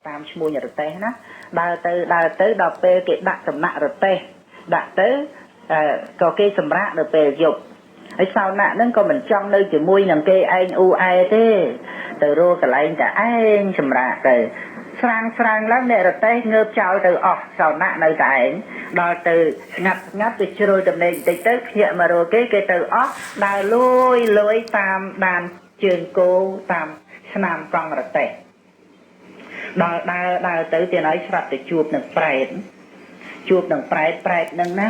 តាមឈ្មោះរទេះណាដើរទៅដើរទៅដល់ពេលគេដាក់សំណាក់រទេះដាក់ទៅក៏គេសម្រាកនៅពេលយប់ហើយសោណៈហ្នឹងក៏មិនចង់នៅជាមួយនឹងគេឯងអ៊ូអែទេទៅរកកន្លែងតែឯងសម្រាកទៅស្រាងស្រាងឡើងអ្នករទេះងើបចោលទៅអស់សោណៈនៅតែឯងដល់ទៅស្ងាត់ស្ងាត់ទៅជ្រុលតំណែងបន្តិចទៅភ្ញាក់មករកគេគេទៅអស់ដើរលួយលួយតាមដានជើងគោតាមស្នាមកង់រទេះដល់ដើរដើរទៅទៀតហើយស្រាប់តែជួបនឹងប្រែតជួបនឹងប្រែតប្រែតនឹងណា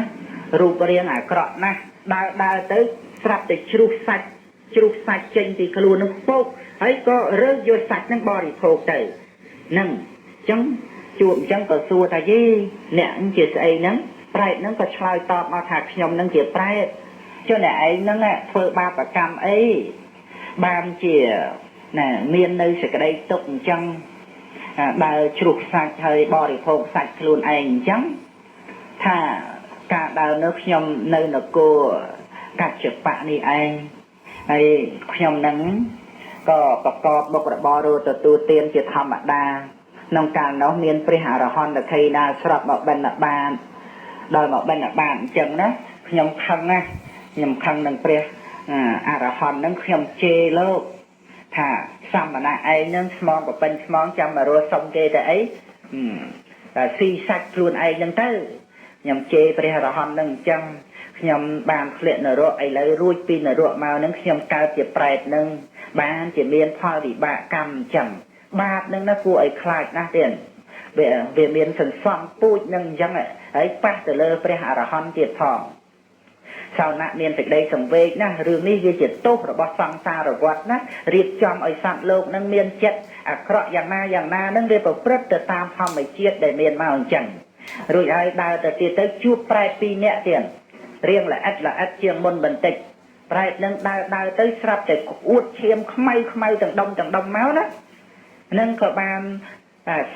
រូបរាងអាក្រក់ណាស់ដើរដើរទៅស្រាប់តែជ្រុះសាច់ជ្រុះសាច់ចេញពីខ្លួននឹងពុកហើយក៏រើសយកសាច់នឹងបរិភោគទៅនឹងអញ្ចឹងជួបអញ្ចឹងក៏សួរថាយីអ្នកជាស្អីហ្នឹងប្រែតហ្នឹងក៏ឆ្លើយតបមកថាខ្ញុំហ្នឹងជាប្រែតចុះអ្នកឯងហ្នឹងធ្វើបាបកម្មអីបានជាណាមាននៅសេចក្តីទុក្ខអញ្ចឹងដើរជ្រុះសាច់ហើយបរិភោគសាច់ខ្លួនឯងអញ្ចឹងថាការដើរនៅខ្ញុំនៅនគរកច្ចបៈនេះឯងហើយខ្ញុំនឹងក៏ប្រកបមុខរបររទទួលទានជាធម្មតាក្នុងកាលនោះមានព្រះអរហន្តខីណាស្រាប់មកបិណ្ឌបាតដល់មកបិណ្ឌបាតអញ្ចឹងណាខ្ញុំខឹងណាខ្ញុំខឹងនឹងព្រះអរហន្តនឹងខ្ញុំជេរលោកថាសមណៈឯងនឹងស្មងប្រពិនស្មងចាំមករស់សុំគេទៅអីតែស៊ីសាច់ខ្លួនឯងនឹងទៅខ្ញុំជេរព្រះអរហន្តនឹងអញ្ចឹងខ្ញុំបានធ្លាក់នរកឥឡូវរួចពីនរកមកនឹងខ្ញុំកើតជាប្រែតនឹងបានជាមានផលវិបាកកម្មអញ្ចឹងបាបនឹងណាគួរឲ្យខ្លាចណាស់ទៀតវាមានសន្សំពូជនឹងអញ្ចឹងហើយប៉ះទៅលើព្រះអរហន្តទៀតផងសោណៈមានសេចក្តីសង្វេគណារឿងនេះវាជាទោសរបស់សង្សារវដ្តណារៀបចំឲ្យសត្វលោកនឹងមានចិត្តអាក្រក់យ៉ាងណាយ៉ាងណានឹងវាប្រព្រឹត្តទៅតាមធម្មជាតិដែលមានមកអញ្ចឹងរួចហើយដើរទៅទៀតទៅជួបប្រែតពីរនាក់ទៀតរៀងល្អិតល្អិតជាងមុនបន្តិចប្រែតនឹងដើរដើរទៅស្រាប់តែក្អួតឈាមខ្មៅខ្មៅទាំងដុំទាំងដុំមកណានឹងក៏បាន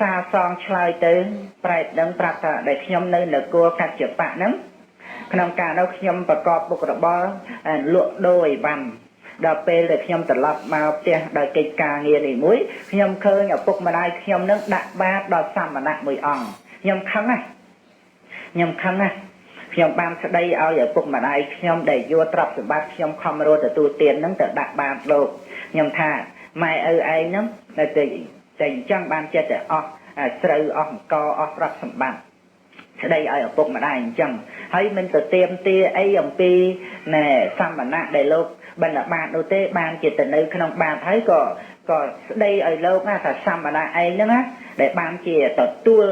សាសងឆ្លើយទៅប្រែតនឹងប្រាប់ថាដែលខ្ញុំនៅនគរកច្ចបៈហ្នឹងក្នុងការនោះខ្ញុំប្រកបមុខរបរលក់ដូរអីវ៉ាន់ដល់ពេលដែលខ្ញុំត្រឡប់មកផ្ទះដោយកិច្ចការងារនេះមួយខ្ញុំឃើញឪពុកម្ដាយខ្ញុំនឹងដាក់បាតដល់សមណៈមួយអង្គខ្ញុំខឹងណាខ្ញុំខឹងណាខ្ញុំបានស្ដីឲ្យឪពុកម្ដាយខ្ញុំដែលយកទ្រព្យសម្បត្តិខ្ញុំខំរត់ទទួលទានហ្នឹងទៅដាក់បាតលោកខ្ញុំថាម៉ែឪឯងហ្នឹងតែតែអញ្ចឹងបានចិត្តតែអស់ស្រូវអស់អង្គអស់ទ្រព្យសម្បត្តិស្ដីឲ្យឪពុកម្ដាយអញ្ចឹងហើយមិនទៅទៀមទាអីអំពីណែសមណៈដែលលោកបិណ្ឌបាតនោះទេបានជាទៅនៅក្នុងបាតហើយក៏ស្ដីឲ្យលោកណាថាសមណៈឯងហ្នឹងណាដែលបានជាទទួល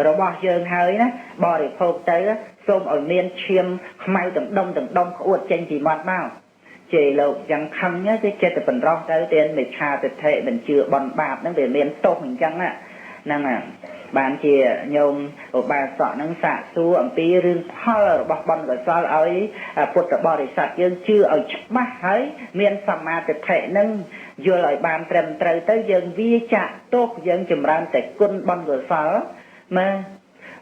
របស់យើងហើយណាបរិភោគទៅសូមឲ្យមានឈាមខ្មៅទាំងដុំទាំងដុំក្អួតចេញពីមាត់មកជេរលោកយ៉ាងខឹងគឺចិត្តតែបណ្រោះទៅទៀតមិច្ឆាទិដ្ឋិមិនជឿបន់បាបហ្នឹងវាមានទោសអញ្ចឹងហ្នឹងបានជាញោមឧបាសកហ្នឹងសាកសួរអំពីរឿងផលរបស់បុណ្យកុសលឲ្យពុទ្ធបរិស័ទយើងជឿឲ្យច្បាស់ហើយមានសម្មាទិដ្ឋិហ្នឹងយល់ឲ្យបានត្រឹមត្រូវទៅយើងវាចាក់ទោសយើងចម្រើនតែគុណបុណ្យកុសលមើល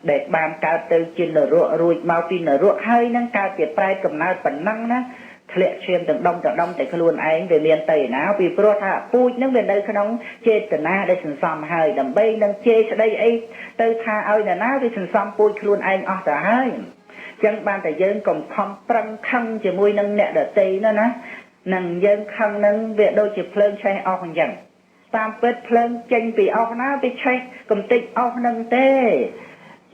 ដែលបានកើតទៅជានរករួចមកពីនរកហើយនឹងកើតជាប្រែតកំណើតប៉ុណ្ណឹងណាធ្លាក់ឈាមទាំងដុំទាំងដុំតែខ្លួនឯងវាមានទៅណាពីព្រោះថាពូជនឹងវានៅក្នុងចេតនាដែលសន្សំហើយដើម្បីនឹងជេរស្ដីអីទៅថាឲ្យនរណាវាសន្សំពូជខ្លួនឯងអស់ទៅហើយអញ្ចឹងបានតែយើងកុំខំប្រឹងខឹងជាមួយនឹងអ្នកដទៃនោះណានឹងយើងខឹងនឹងវាដូចជាភ្លើងឆេះអស់អញ្ចឹងតាមពិតភ្លើងចេញពីអស់ណាវាឆេះកំតិចអស់នឹងទេ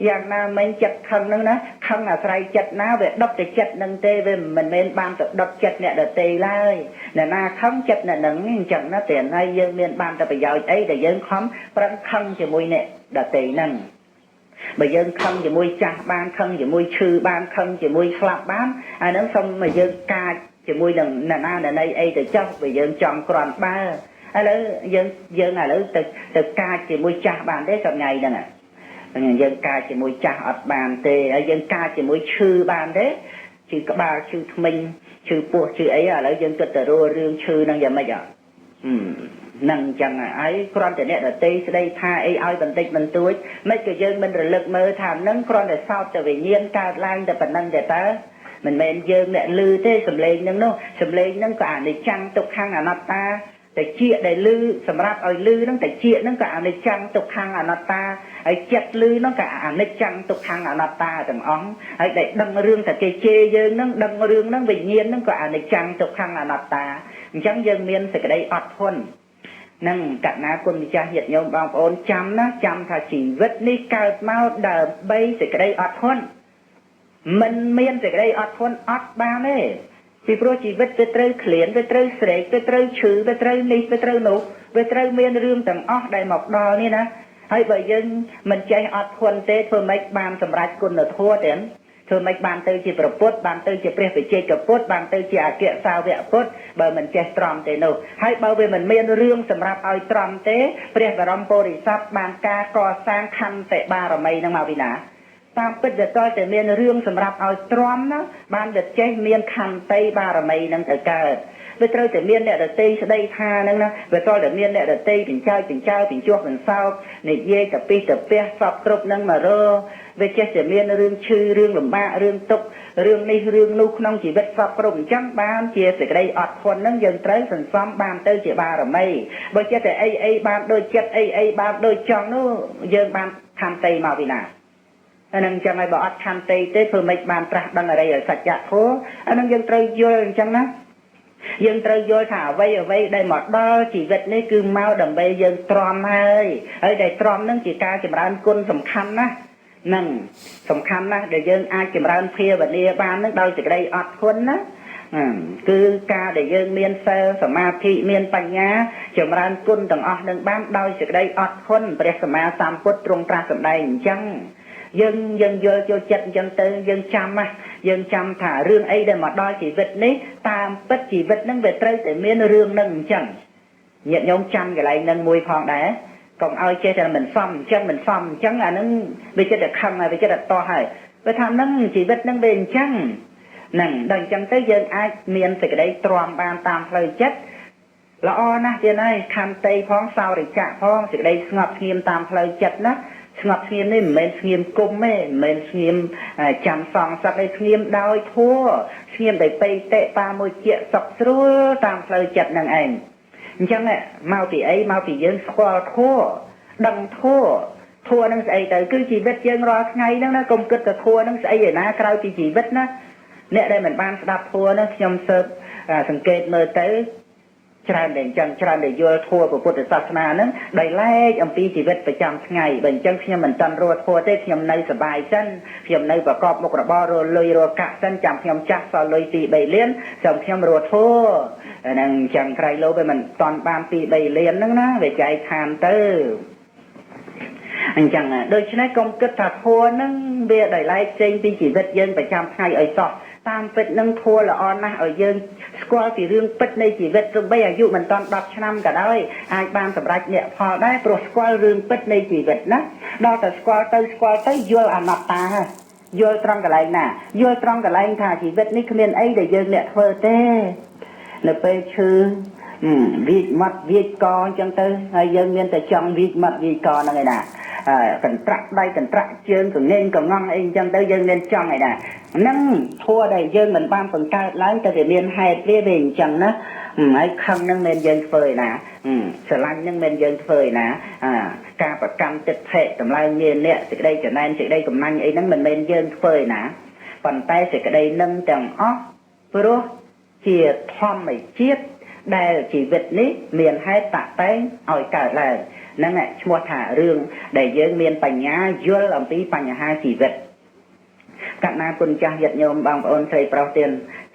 យ៉ាងណាមិញចិត្តខឹងហ្នឹងណាខឹងអាស្រ័យចិត្តណាវាដុតតែចិត្តហ្នឹងទេវាមិនមែនបានទៅដុតចិត្តអ្នកដទៃឡើយអ្នកណាខឹងចិត្តអ្នកហ្នឹងអញ្ចឹងណាតែណៃយើងមានបានតែប្រយោជន៍អីដែលយើងខំប្រឹងខឹងជាមួយអ្នកដទៃហ្នឹងបើយើងខឹងជាមួយចាស់បានខឹងជាមួយឈឺបានខឹងជាមួយស្លាប់បានអាហ្នឹងសុំមកយើងកាចជាមួយនឹងអ្នកណាអ្នកណីអីទៅចុះបើយើងចង់គ្រាន់បើឥឡូវយើងឥឡូវទៅកាចជាមួយចាស់បានទេសម្ងាយហ្នឹងយើងកាចជាមួយចាស់អត់បានទេហើយយើងកាចជាមួយឈឺបានទេឈឺក្បាលឈឺធ្មេញឈឺពោះឈឺអីឥឡូវយើងគិតតែរករឿងឈឺហ្នឹងយ៉ាងម៉េចហ្នឹងអញ្ចឹងហើយគ្រាន់តែអ្នកដទៃស្ដីថាអីឲ្យបន្តិចបន្តួចមិនក៏យើងមិនរលឹកមើលថាហ្នឹងគ្រាន់តែសោតតែវិញ្ញាណកើតឡើងតែប៉ុណ្្នឹងទេតើមិនមែនយើងអ្នកលឺទេសំឡេងហ្នឹងនោះសំឡេងហ្នឹងក៏អនិច្ចំទុក្ខំអនត្តា តិចដែលលឺសម្រាប់ឲ្យលឺហ្នឹងតិចហ្នឹងក៏អនិច្ចំទុក្ខំអនត្តាហើយចិត្តលឺហ្នឹងក៏អនិច្ចំទុក្ខំអនត្តាទាំងអង្គហើយដែលដឹងរឿងតែគេជេរយើងហ្នឹងដឹងរឿងហ្នឹងវិញ្ញាណហ្នឹងក៏អនិច្ចំទុក្ខំអនត្តាអញ្ចឹងយើងមានសេចក្តីអត់ធន់នឹងកណាគុណម្ចាស់ញាតិញោមបងប្អូនចាំណាចាំថាជីវិតនេះកើតមកដើម្បីសេចក្តីអត់ធន់មិនមានសេចក្តីអត់ធន់អត់បានទេពីព្រោះជីវិតវាត្រូវឃ្លានវាត្រូវស្រែកវាត្រូវឈឺវាត្រូវនេះវាត្រូវនោះវាត្រូវមានរឿងទាំងអស់ដែលមកដល់នេះណាហើយបើយើងមិនចេះអត់ធន់ទេធ្វើម៉េចបានសម្រេចគុណធម៌ទេធ្វើម៉េចបានទៅជាព្រះពុទ្ធបានទៅជាព្រះបច្ចេកពុទ្ធបានទៅជាអគ្គសាវកពុទ្ធបើមិនចេះទ្រាំទេនោះហើយបើវាមិនមានរឿងសម្រាប់ឲ្យទ្រាំទេព្រះបរមពុរិស័ទបានការកសាងខន្តិបារមីនឹងមកពីណាតាមពិតវាតតែមានរឿងសម្រាប់ឲ្យទ្រាំណាបានវាចេះមានខន្តីបារមីនឹងទៅកើតវាត្រូវតែមានអ្នកដតីស្ដីថាហ្នឹងណាវាតតែមានអ្នកដតីកញ្ចើកញ្ចើកញ្ចោះកញ្សោកនិយាយតពីតពះសពគ្រប់នឹងមករវាចេះតែមានរឿងឈឺរឿងលំបាករឿងទុក្ខរឿងនេះរឿងនោះក្នុងជីវិតសពគ្រប់អញ្ចឹងបានជាសេចក្តីអត់ធន់ហ្នឹងយើងត្រូវសន្សំបានទៅជាបារមីបើចេះតែអីអីបានដូចចិត្តអីអីបានដូចចង់នោះយើងបានខន្តីមកពីណាអានឹងចឹងហើយបើអត់ខន្តីទេធ្វើម៉េចបានត្រាស់ដឹងអរិយសច្ចធម៌អានឹងយើងត្រូវយល់អញ្ចឹងណាយើងត្រូវយល់ថាអ្វីអ្វីដែលមកដល់ជីវិតនេះគឺមកដើម្បីយើងទ្រាំហើយហើយដែលទ្រាំនឹងជាការចម្រើនគុណសំខាន់ណាស់នឹងសំខាន់ណាស់ដែលយើងអាចចម្រើនភាវនាបាននឹងដោយសេចក្តីអត់ធន់ណាគឺការដែលយើងមានសិលសមាធិមានបញ្ញាចម្រើនគុណទាំងអស់នឹងបានដោយសេចក្តីអត់ធន់ព្រះសម្មាសម្ពុទ្ធទ្រង់ត្រាស់សម្ដែងអញ្ចឹងយើងយើងយល់ចូលចិត្តអញ្ចឹងទៅយើងចាំណាយើងចាំថារឿងអីដែលមកដល់ជីវិតនេះតាមពិតជីវិតហ្នឹងវាត្រូវតែមានរឿងហ្នឹងអញ្ចឹងញាតិញោមចាំកន្លែងហ្នឹងមួយផងដែរកុំឲ្យចេះតែមិនសមអញ្ចឹងមិនសមអញ្ចឹងអាហ្នឹងវាចិត្តតែខឹងហើយវាចិត្តតែតោះហើយវាថាហ្នឹងជីវិតហ្នឹងវាអញ្ចឹងហ្នឹងដល់អញ្ចឹងទៅយើងអាចមានសេចក្តីទ្រាំបានតាមផ្លូវចិត្តល្អណាស់ទៀតហើយខន្តីផងសោរិចៈផងសេចក្តីស្ងប់ស្ងៀមតាមផ្លូវចិត្តណាស្ងប់ស្ងៀមនេះមិនមែនស្ងៀមគុំទេមិនមែនស្ងៀមចាំសងសឹកទេស្ងៀមដោយធัวស្ងៀមដោយបេតិបាមួយជាសុខស្រួលតាមផ្លូវចិត្តនឹងឯងអញ្ចឹងមកពីអីមកពីយើងស្គាល់ធัวដឹងធัวធัวនឹងស្អីទៅគឺជីវិតយើងរាល់ថ្ងៃហ្នឹងណាកុំគិតថាធัวនឹងស្អីឯណាក្រៅពីជីវិតណាអ្នកដែលមិនបានស្ដាប់ធัวហ្នឹងខ្ញុំសើបសង្កេតមើលទៅច្រើនតែអញ្ចឹងច្រើនតែយល់ធម៌ពុទ្ធសាសនាហ្នឹងដោយឡែកអំពីជីវិតប្រចាំថ្ងៃបើអញ្ចឹងខ្ញុំមិនតាន់រស់ធម៌ទេខ្ញុំនៅសប្បាយសិនខ្ញុំនៅប្រកបមុខរបររលុយរកាក់សិនចាំខ្ញុំចាស់សល់លុយ2 3លានចាំខ្ញុំរស់ធម៌ហ្នឹងអញ្ចឹងក្រៃលោវាមិនតាន់បាន2 3លានហ្នឹងណាវាចែកឋានទៅអញ្ចឹងដូច្នេះកុំគិតថាធម៌ហ្នឹងវាដោយឡែកផ្សេងពីជីវិតយើងប្រចាំថ្ងៃឲ្យសោះតាមពិតនឹងធัวល្អណាស់ឲ្យយើងស្គាល់ពីរឿងពិតនៃជីវិតទោះបីអាយុមិនតាន់10ឆ្នាំក៏ដោយអាចបានសម្រេចមគ្គផលដែរព្រោះស្គាល់រឿងពិតនៃជីវិតណាដល់តែស្គាល់ទៅស្គាល់ទៅយល់អនត្តាហើយយល់ត្រង់កន្លែងណាយល់ត្រង់កន្លែងថាជីវិតនេះគ្មានអីដែលយើងអ្នកធ្វើទេនៅពេលឈឺវាចមាត់វាចកអញ្ចឹងទៅហើយយើងមានតែចង់វាចមាត់វាចកហ្នឹងឯណាកន្ត្រាក់ដៃកន្ត្រាក់ជើងកងេងកងងអីអញ្ចឹងទៅយើងមានចង់ឯណាហ្នឹងធัวដែលយើងមិនបានបង្កើតឡើងតែវាមានហេតុវាវាអញ្ចឹងណាហើយខឹងហ្នឹងមិនយើងធ្វើឯណាស្រឡាញ់ហ្នឹងមិនយើងធ្វើឯណាការប្រកម្មទិដ្ឋិតម្លើងមានអ្នកសេចក្តីចំណែនសេចក្តីកំណាញ់អីហ្នឹងមិនមែនយើងធ្វើឯណាប៉ុន្តែសេចក្តីនឹងទាំងអស់ព្រោះជាធម្មជាតិដែលជីវិតនេះមានហេតុតាក់តែងឲ្យកើតឡើងហ្នឹងឈ្មោះថារឿងដែលយើងមានបញ្ញាយល់អំពីបញ្ហាជីវិតកណ្ណាគុណចាស់ញាតិញោមបងប្អូនស្រីប្រុសទៀត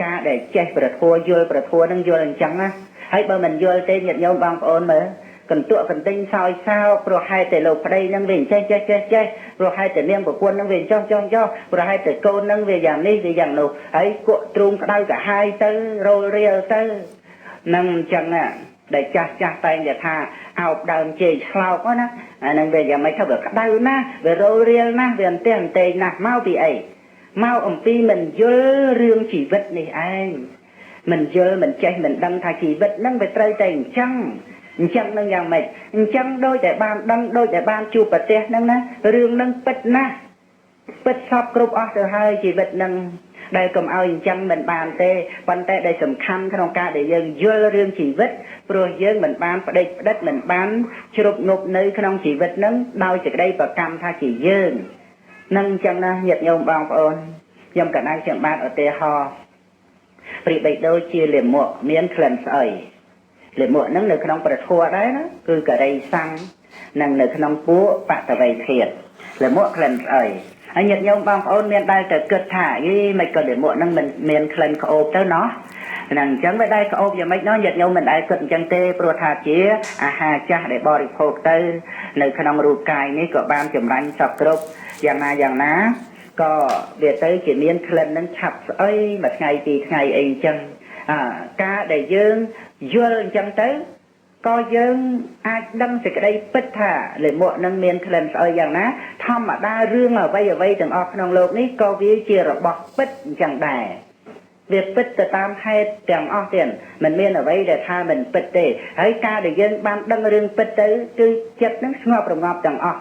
ការដែលចេះព្រះធម៌យល់ព្រះធម៌នឹងយល់អញ្ចឹងណាហើយបើមិនយល់ទេញាតិញោមបងប្អូនមើលកន្ទក់កន្ទិញសោយសោកព្រោះហេតុតែលោកប្តីនឹងវាចេះចេះចេះចេះព្រោះហេតុតែនាងប្រពន្ធនឹងវាចុះចុះចុះព្រោះហេតុតែកូននឹងវាយ៉ាងនេះវាយ៉ាងនោះហើយគក់ទ្រូងក្តៅកាហាយទៅរោលរាលទៅនឹងអញ្ចឹងណាដែលចាស់ចាស់តែងតែថាអោបដើមជែកឆ្លោកណាអានឹងវាយ៉ាងម៉េចទៅវាក្តៅណាស់វារោលរាលណាស់វាអន្ទះអន្ទែងណាស់មកពីអីមកអំពីមិនយល់រឿងជីវិតនេះឯងមិនយល់មិនចេះមិនដឹងថាជីវិតនឹងវាត្រូវតែអញ្ចឹងអញ្ចឹងនឹងយ៉ាងម៉េចអញ្ចឹងដូចតែបានដឹងដូចតែបានជួបប្រទះហ្នឹងណារឿងហ្នឹងពិតណាស់ ពិតសពគ្រប់អស់ទៅហើយជីវិតនឹងដែលកុំឲ្យអញ្ចឹងមិនបានទេប៉ុន្តែដែលសំខាន់ក្នុងការដែលយើងយល់រឿងជីវិតព្រោះយើងមិនបានផ្ដេកផ្ដិតមិនបានជ្រុបងប់នៅក្នុងជីវិតនឹងដោយសេចក្តីប្រកម្មថាជាយើងនឹងអញ្ចឹងណាញាតិញោមបងប្អូនខ្ញុំកណ្ដាលខ្ញុំបាទឧទាហរណ៍ប្រៀបបីដូចជាលាមកមានក្លិនស្អុយលាមកនឹងនៅក្នុងព្រះធម៌ដែរណាគឺករិយសង្ឃនិងនៅក្នុងពួកបតវ័យធាតុលាមកក្លិនស្អុយហើយញាតិញោមបងប្អូនមានដែលតែគិតថាយីមិនក៏លាមកនឹងមិនមានក្លិនក្អូបទៅណោះហ្នឹងអញ្ចឹងវាដែរក្អូបយ៉ាងម៉េចណោះញាតិញោមមិនដែលគិតអញ្ចឹងទេព្រោះថាជាអាហារចាស់ដែលបរិភោគទៅនៅក្នុងរូបកាយនេះក៏បានចម្រាញ់សពគ្រប់យ៉ាងណាយ៉ាងណាក៏វាទៅជាមានក្លិននឹងឆាប់ស្អុយមួយថ្ងៃពីរថ្ងៃអីអញ្ចឹងការដែលយើងយល់អញ្ចឹងទៅក៏យើងអាចដឹងសេចក្តីពិតថាលាមកនឹងមានក្លិនស្អុយយ៉ាងណាធម្មតារឿងអ្វីអ្វីទាំងអស់ក្នុងโลกនេះក៏វាជារបស់ពិតអញ្ចឹងដែរវាពិតទៅតាមហេតុទាំងអស់ទៀតមិនមានអ្វីដែលថាមិនពិតទេហើយការដែលយើងបានដឹងរឿងពិតទៅគឺចិត្តនឹងស្ងប់រងាប់ទាំងអស់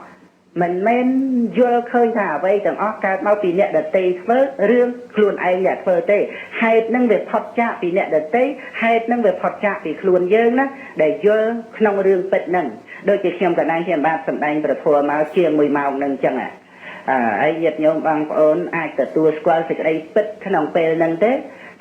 មិនមែនយល់ឃើញថាអ្វីទាំងអស់កើតមកពីអ្នកដទៃធ្វើរឿងខ្លួនឯងអ្នកធ្វើទេហេតុនឹងវាផុតចាកពីអ្នកដទៃហេតុនឹងវាផុតចាកពីខ្លួនយើងណាដែលយល់ក្នុងរឿងពិតនឹងដូចជាខ្ញុំកណ្ដាលខ្ញុំបាទសម្ដែងប្រធមមកជាង1ម៉ោងនឹងចឹងហើយញាតិញោមបងប្អូនអាចទទួលស្គាល់សេចក្តីពិតក្នុងពេលនឹងទេ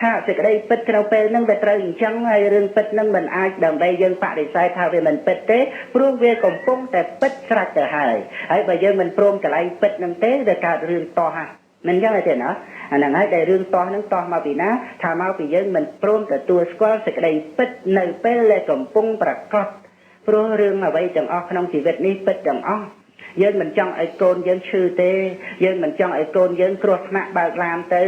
ថាសេចក្តីពិតក្នុងពេលហ្នឹងវាត្រូវអញ្ចឹងហើយរឿងពិតហ្នឹងមិនអាចដើម្បីយើងបដិសេធថាវាមិនពិតទេព្រោះវាកំពុងតែពិតស្រេចទៅហើយហើយបើយើងមិនព្រមកន្លែងពិតហ្នឹងទេវាកើតរឿងតោះហ្នឹងមិនអញ្ចឹងទេណាអាហ្នឹងហើយដែលរឿងតោះហ្នឹងតោះមកពីណាថាមកពីយើងមិនព្រមទទួលស្គាល់សេចក្តីពិតនៅពេលដែលកំពុងប្រកបព្រោះរឿងអ្វីទាំងអស់ក្នុងជីវិតនេះពិតទាំងអស់យើងមិនចង់ឲ្យកូនយើងឈឺទេយើងមិនចង់ឲ្យកូនយើងគ្រោះថ្នាក់បើកឡានទៅ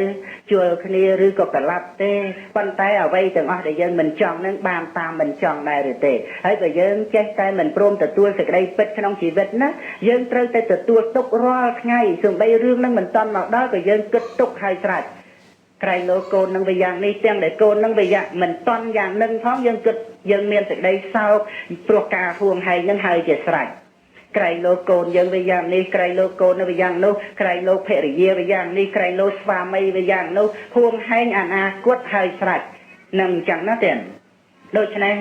ជួលគ្នាឬក៏ក្លាប់ទេប៉ុន្តែអ្វីទាំងអស់ដែលយើងមិនចង់នឹងបានតាមមិនចង់ដែរឬទេហើយបើយើងចេះតែមិនព្រមទទួលសេចក្តីពិតក្នុងជីវិតណាយើងត្រូវតែទទួលទុក្ខរាល់ថ្ងៃសូម្បីរឿងនឹងមិនតាន់មកដល់ក៏យើងគិតទុក្ខហើយស្រេចក្រែងលោកូននឹងវាយ៉ាងនេះទាំងដែលកូននឹងវាយ៉ាងមិនតាន់យ៉ាងនឹងផងយើងគិតយើងមានសេចក្តីសោកព្រោះការហួងហែងនឹងហើយជាស្រេចក្រែងលោកកូនយើងវាយ៉ាងនេះក្រែងលោកកូនវាយ៉ាងនោះក្រែងលោកភរិយាវាយ៉ាងនេះក្រែងលោកស្វាមីវាយ៉ាងនោះហួងហែងអនាគតហើយស្រេចនឹងអញ្ចឹងណាទេដូច្នេះ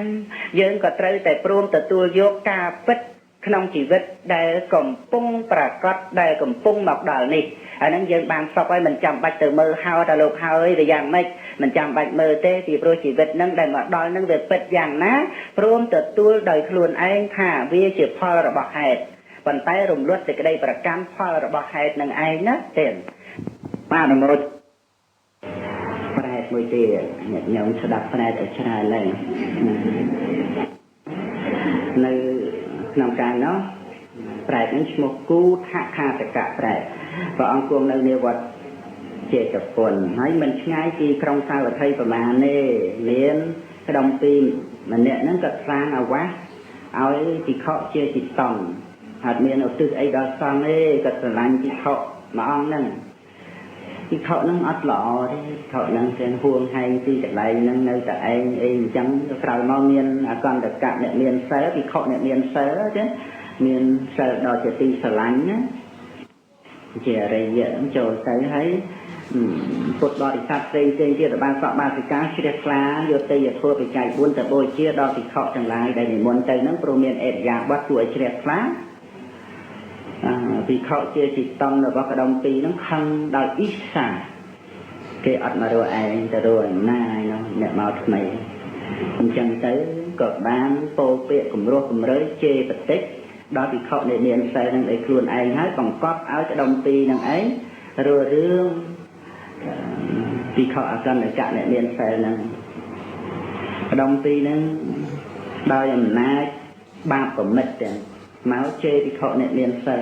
យើងក៏ត្រូវតែព្រមទទួលយកការពិតក្នុងជីវិតដែលកំពុងប្រកបដែលកំពុងមកដល់នេះអាហ្នឹងយើងបានសពហើយមិនចាំបាច់ទៅមើលហៅថាលោកហើយវាយ៉ាងម៉េចមិនចាំបាច់មើលទេពីព្រោះជីវិតហ្នឹងដែលមកដល់ហ្នឹងវាពិតយ៉ាងណាព្រមទទួលដោយខ្លួនឯងថាវាជាផលរបស់ហេតុប៉ុន្តែរំលត់សេចក្តីប្រកម្មផលរបស់ហេតុនឹងឯងណាទេបាទអនុមោទប្រែតមួយទៀតញាតិញោមស្ដាប់ប្រែតឲ្យច្រើនឡើងនៅក្នុងកាលនោះប្រែតនឹងឈ្មោះគូថខាតកៈប្រែតព្រះអង្គគង់នៅនាវត្តចេតពុនហើយមិនឆ្ងាយពីក្រុងសាវត្ថីប្រមាណទេមានក្រុមពីម្នាក់ហ្នឹងក៏សាងអាវាសឲ្យភិក្ខុជាจิតតអត់មានឧទ្ទិសអីដល់សង្ឃទេក៏ស្រឡាញ់ភិក្ខុមួយអង្គហ្នឹងភិក្ខុហ្នឹងអត់ល្អទេភិក្ខុហ្នឹងទាំងហួងហែងទីកន្លែងហ្នឹងនៅតែឯងអីអញ្ចឹងក្រោយមកមានអកន្តកៈអ្នកមានសិលភិក្ខុអ្នកមានសិលទេមានសិលដល់ជាទីស្រឡាញ់ណាជាអរិយៈចូលទៅហើយពុទ្ធបរិស័ទផ្សេងផ្សេងទៀតបានសក់បាសិកាជ្រះថ្លាយកទេយធម៌បច្ច័យ4ទៅបូជាដល់ភិក្ខុទាំងឡាយដែលនិមន្តទៅហ្នឹងព្រោះមានអរិយាបថគួរឲ្យជ្រះថ្លាភិក្ខុជាจิតរបស់ក្ដុំពីរហ្នឹងខឹងដោយអ៊ីសាគេអត់មករកឯងទៅរកឯណាឯនោះអ្នកមកថ្មីអញ្ចឹងទៅក៏បានពោលពាក្យគម្រោះគម្រើយជេរបតិចដល់ភិក្ខុដែលមានសិលនឹងឲ្យខ្លួនឯងហើយបង្កប់ឲ្យក្ដុំពីរនឹងឯងរករឿងភិក្ខុអកន្តកៈអ្នកមានសិលនឹងក្ដុំពីរនឹងដោយអំណាចបាបប្រមិតទាំងមកជេរភិក្ខុអ្នកមានសិល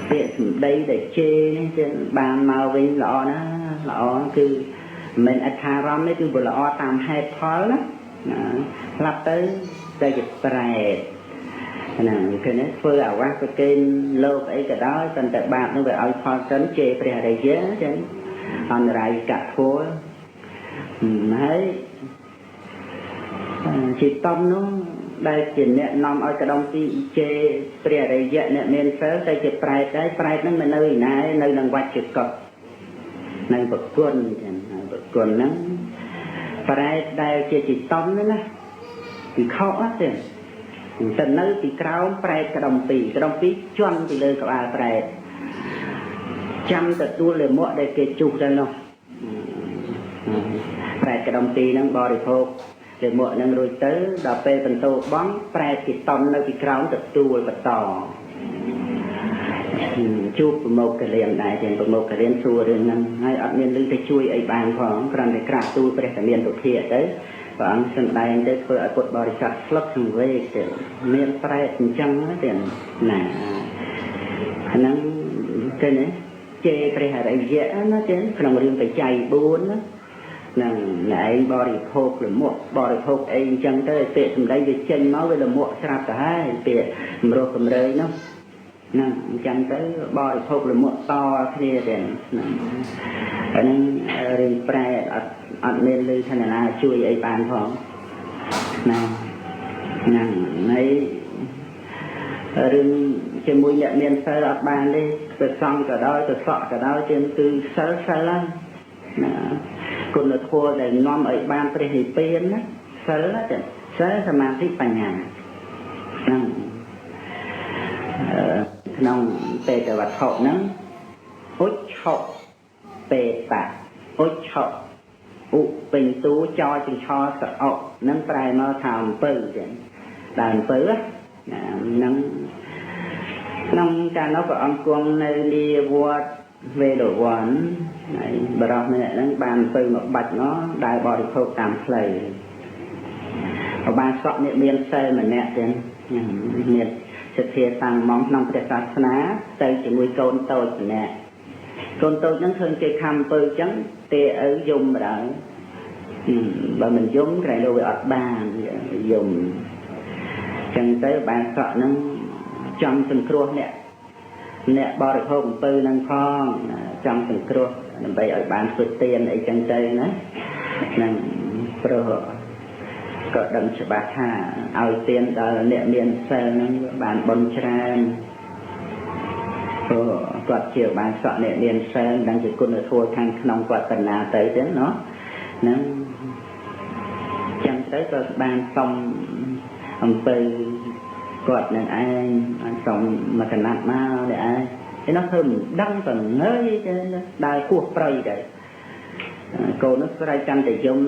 ពាក្យសម្ដីដែលជេរនេះគឺបានមកវិញល្អណាល្អគឺមិនអត្ថារម្មណ៍នេះគឺវាល្អតាមហេតុផលណាស្លាប់ទៅតែជាប្រែតហ្នឹងគឺនេះធ្វើអាវាសប្រគេនលោកអីក៏ដោយប៉ុន្តែបាបនោះវាឲ្យផលសិនជេរព្រះរិយាចឹងអន្តរាយកធัวហើយជាតំនោះ ដែលជាអ្នកនាំឲ្យកដុំពីជេព្រះអរិយៈអ្នកមានសិលទៅជាប្រែតដែរប្រែតហ្នឹងមិននៅឯណានៅនឹងវច្ចកុដនៅប្រគុណចឹងប្រគុណហ្នឹងប្រែតដែលជាចិតំហ្នឹងណាពីខកទេទៅនៅពីក្រោមប្រែតកដុំពីរកដុំពីរជន់ពីលើក្បាលប្រែតចាំទទួលលិមួកដែលគេជុះទៅនោះប្រែតកដុំពីរហ្នឹងបរិភោគលិមួកហ្នឹងរួចទៅដល់ពេលបន្ទោបងប្រែតគេតំនៅពីក្រោមទទួលបន្តជួបប្រមោកកលៀនដែរជាងប្រមោកកលៀនសួររឿងហ្នឹងហើយអត់មានលឺទៅជួយអីបានផងគ្រាន់តែក្រាបទូលព្រះតាមានទុភាទៅព្រះអង្គសម្ដែងទៅធ្វើឲ្យពុទ្ធបរិស័ទស្លុតសង្វេគទៅមានប្រែតអញ្ចឹងទេណាហ្នឹងទៅណាជេរព្រះអរិយៈណាទេក្នុងរឿងបច្ច័យ4ណានឹងឯងបរិភោគលមួកបរិភោគអីអញ្ចឹងទៅពាក្យសម្ដីវាចេញមកវាលមួកស្រាប់ទៅហើយពាក្យកម្រោះកម្រើយនោះហ្នឹងអញ្ចឹងទៅបរិភោគលមួកតគ្នាទេហ្នឹងអាហ្នឹងរឿងប្រែអត់មានលឺថាណាជួយអីបានផងណាហ្នឹងហើយរឿងជាមួយអ្នកមានសិលអត់បានទេព្រះសង្ឃក៏ដោយទៅសក់ក៏ដោយជាងគឺសិលសិលហើយណាគុណធម៌ដែលនាំឲ្យបានព្រះនិព្វានណាសិលណាសិលសមាធិបញ្ញាហ្នឹងក្នុងបេតវត្ថុហ្នឹងឧច្ឆបេតៈឧច្ឆឧពេញទូចោចង្ឆសអុហ្នឹងប្រែមកថាអំពៅចឹងដើមអំពៅណាហ្នឹងក្នុងកាលនោះព្រះអង្គគង់នៅនាវត្តវេលវ័នហើយបរោះម្នាក់ហ្នឹងបានអំពៅមកបាច់មកដើរបរិភោគតាមផ្លូវឧបាសកនេះមានសិលម្នាក់ចឹងមានសទ្ធាតាំងមកក្នុងព្រះសាសនាទៅជាមួយកូនតូចម្នាក់កូនតូចហ្នឹងឃើញគេខំអំពៅចឹងទេឪយំម្ដងបើមិនយំក្រែងលោវាអត់បានយំចឹងទៅបានសក់ហ្នឹងចង់សង្គ្រោះអ្នកបរិភោគអំពៅហ្នឹងផងចង់សង្គ្រោះដើម្បីឲ្យបានធ្វើទានអីចឹងទៅណាហ្នឹងព្រោះក៏ដឹងច្បាស់ថាឲ្យទានដល់អ្នកមានសិលហ្នឹងបានបុណ្យច្រើនព្រោះគាត់ជាបានសក់អ្នកមានសិលដឹងជាគុណធម៌ខាងក្នុងគាត់បណ្ណាទៅចឹងណោះហ្នឹងចឹងទៅក៏បានសុំអំពៅគាត់នឹងឯងសុំមកកណាត់មកនេះឯងឯនោះធ្វើមិនដឹងទៅងើយទៅដើរគោះព្រៃទៅកូននោះស្រែកកាន់តែយំ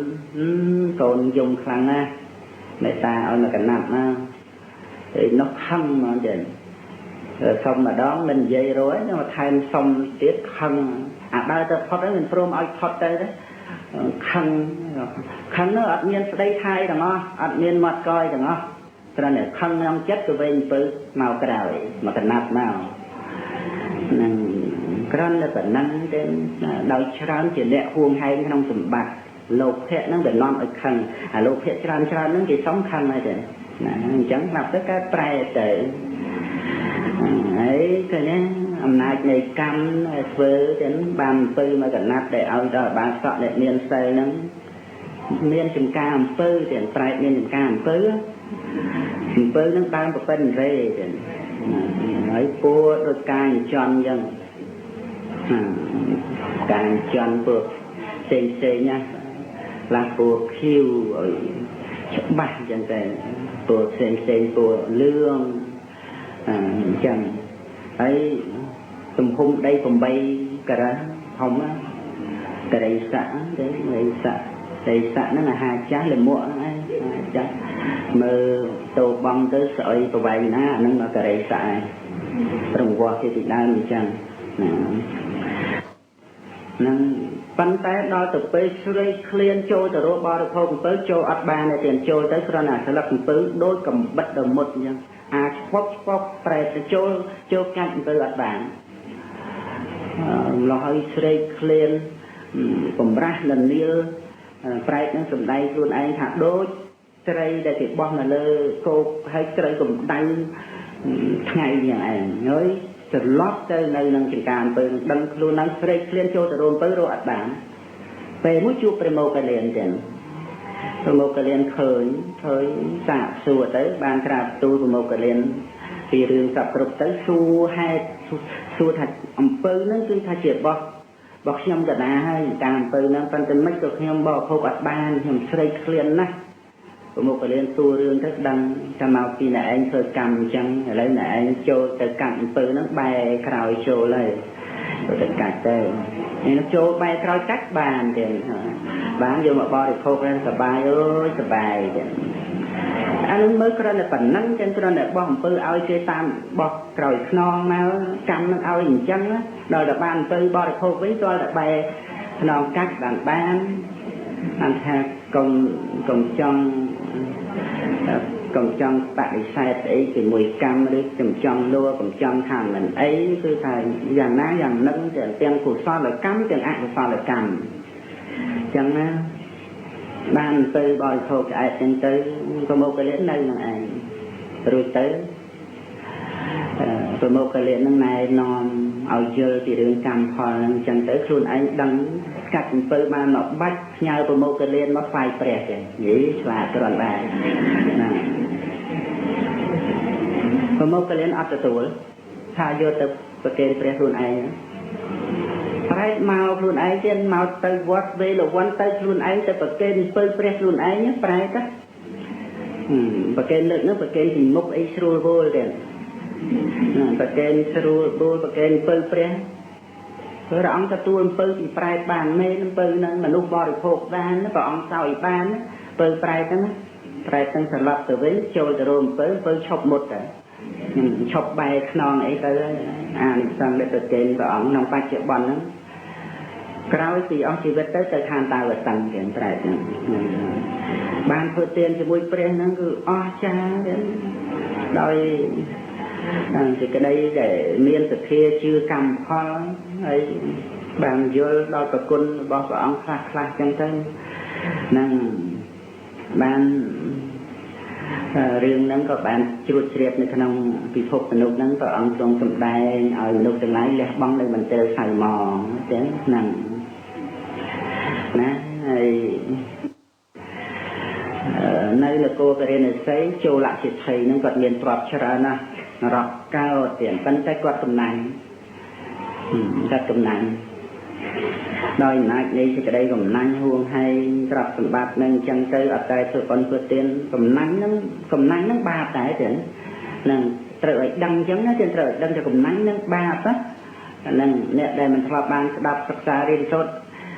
កូនយំខ្លាំងណាស់មេត្តាឲ្យមកកណាត់មកឯនោះខឹងមកចឹងសុំម្ដងមិននិយាយរួចមកថែមសុំទៀតខឹងអាដើរទៅផុតហ្នឹងមិនព្រមឲ្យផុតទៅទេខឹងខឹងនោះអត់មានស្ដីថាអីទាំងអស់អត់មានមាត់កយទាំងអស់គ្រាន់តែខឹងក្នុងចិត្តទៅវិញពៅមកក្រោយមកកណាត់មកនឹងគ្រាន់តែប៉ុណ្ណឹងទេដោយច្រើនជាអ្នកហួងហែងក្នុងសម្បត្តិលោភៈហ្នឹងវានាំឲ្យខឹងអាលោភៈច្រើនច្រើនហ្នឹងគេសុំខឹងហើយទេណាអញ្ចឹងស្រាប់ទៅកើតប្រែទៅហើយឃើញទេអំណាចនៃកម្មធ្វើទៅបានអំពើមកកណាត់ដែលឲ្យដល់បានសក់អ្នកមានសិលហ្នឹងមានចំការអំពើទាំងប្រែតមានចំការអំពើអំពើហ្នឹងដើមប្រពិនរេទាំងហើយពួរដូចការចិញ្ចឹមអញ្ចឹងការចិញ្ចឹមពួកផ្សេងផ្សេងណាខ្លះពួរខៀវឲ្យច្បាស់អញ្ចឹងតែពួរផ្សេងផ្សេងពួរលឿងអញ្ចឹងហើយទំហំដី8ការ៉ាធំករិស័កទេករិស័កករិស័កហ្នឹងអាហារចាស់លមួកហ្នឹងឯងអាហារចាស់មើលតោបងទៅស្អុយប្រវែងណាអាហ្នឹងមកករិស័កឯងរង្វាស់គេពីដើមអញ្ចឹងណាហ្នឹងប៉ុន្តែដល់ទៅពេលស្រេកឃ្លានចូលទៅរកបរិភោគអំពៅចូលអត់បានទេចូលទៅគ្រាន់តែស្លឹកអំពៅដូចកំបិតដល់មុតអញ្ចឹងអាឆ្ពកឆ្ពកប្រែទៅចូលចូលកាច់អំពៅអត់បានម្លោះឲ្យស្រេកឃ្លានបំរាស់លនាលប្រែតនឹងសំដែងខ្លួនឯងថាដូចត្រីដែលគេបោះនៅលើគោកហើយត្រូវកម្ដៅថ្ងៃយ៉ាងឯងហើយត្រឡប់ទៅនៅនឹងចង្ការអំពើដឹងខ្លួននឹងស្រេកឃ្លានចូលទៅរោមអំពើរកអត់បានពេលមួយជួបព្រះមោគលានចឹង ប្រមុខកលៀនឃើញសាកសួរទៅបានក្រាបទូលប្រមុខកលៀនពីរឿងសពគ្រប់ទៅសួរហេតុសួរថាអំពៅហ្នឹងគឺថាជារបស់ខ្ញុំកណាហើយតាមអំពៅហ្នឹងប៉ុន្តែមិនក៏ខ្ញុំបរិភោគអត់បានខ្ញុំស្រេកឃ្លានណាស់ប្រមុខកលៀនសួររឿងទៅដឹងថាមកពីអ្នកឯងធ្វើកម្មអញ្ចឹងឥឡូវអ្នកឯងចូលទៅកាច់អំពៅហ្នឹងបែរក្រោយចូលហើយទៅកាច់ទៅនេះចូលបែរក្រោយកាច់បានទៀតបានយកមកបរិភោគហ្នឹងសបាយអើយសបាយទៀតអានឹងមើលគ្រាន់តែប៉ុណ្ណឹងចឹងគ្រាន់តែបោះអំពើឲ្យគេតាមបោះក្រោយខ្នងមកកម្មនឹងឲ្យអញ្ចឹងដល់តែបានអំពើបរិភោគវិញទាល់តែបែរខ្នងកាច់បានបានថាកុំចង់បដិសេធអីជាមួយកម្មឬកុំចង់លួកុំចង់ថាមិនអីគឺថាយ៉ាងណាយ៉ាងនឹងទាំងកុសលកម្មទាំងអកុសលកម្មអញ្ចឹងណាបានទៅបរិភោគឆ្អែតចឹងទៅប្រមុខកលៀននៅនឹងឯងរួចទៅប្រមុខកលៀននឹងណែនាំឲ្យយល់ពីរឿងកម្មផលហ្នឹងចឹងទៅខ្លួនឯងដឹងកាត់អំពើបានមកបាច់ផ្ញើប្រមុខកលៀនមកថ្វាយព្រះចឹងយីឆ្លាតគ្រាន់ដែរណាប្រមុខកលៀនអត់ទទួលថាយកទៅប្រគេនព្រះខ្លួនឯងប្រែតមកខ្លួនឯងទៀតមកទៅវត្តវេលវ័នទៅខ្លួនឯងទៅប្រគេនអំពើព្រះខ្លួនឯងប្រែតប្រគេនលើកនោះប្រគេនពីមុខអីស្រួលវល់ទៀតប្រគេនស្រួលវល់ប្រគេនអំពើព្រះព្រះអង្គទទួលអំពើពីប្រែតបានមែនអំពើនឹងមនុស្សបរិភោគបានព្រះអង្គសោយបានអំពើប្រែតហ្នឹងប្រែតហ្នឹងត្រឡប់ទៅវិញចូលទៅរកអំពើឈប់មុតទៅឈប់បែរខ្នងអីទៅអានិសង្សដែលប្រគេនព្រះអង្គក្នុងបច្ចុប្បន្នហ្នឹងក្រោយពីអស់ជីវិតទៅឋានតាវតឹងទៀតប្រែតហ្នឹងបានធ្វើទានជាមួយព្រះហ្នឹងគឺអស្ចារ្យទៀតដោយសេចក្តីដែលមានសទ្ធាជឿកម្មផលហើយបានយល់ដល់ប្រគុណរបស់ព្រះអង្គខ្លះចឹងទៅនឹងបានរឿងហ្នឹងក៏បានជ្រួតជ្រាបនៅក្នុងពិភពមនុស្សហ្នឹងព្រះអង្គទ្រង់សម្ដែងឲ្យមនុស្សទាំងឡាយលះបង់នៅមន្ទិលសៅមងចឹងហ្នឹងណាហើយនៅនគរពារាណសីចូលសិទ្ធិហ្នឹងគាត់មានទ្រព្យច្រើនណាស់រាប់កោតទៀតប៉ុន្តែគាត់កំណាញ់ដោយអំណាចនៃសេចក្តីកំណាញ់ហួងហែងទ្រព្យសម្បត្តិនឹងអញ្ចឹងទៅអត់តែធ្វើបុណ្យធ្វើទានកំណាញ់ហ្នឹងបាបដែរចឹងនឹងត្រូវឲ្យដឹងអញ្ចឹងណាចឹងត្រូវឲ្យដឹងថាកំណាញ់ហ្នឹងបាបណាហ្នឹងអ្នកដែលមិនធ្លាប់បានស្ដាប់សិក្សារៀនសូត្រ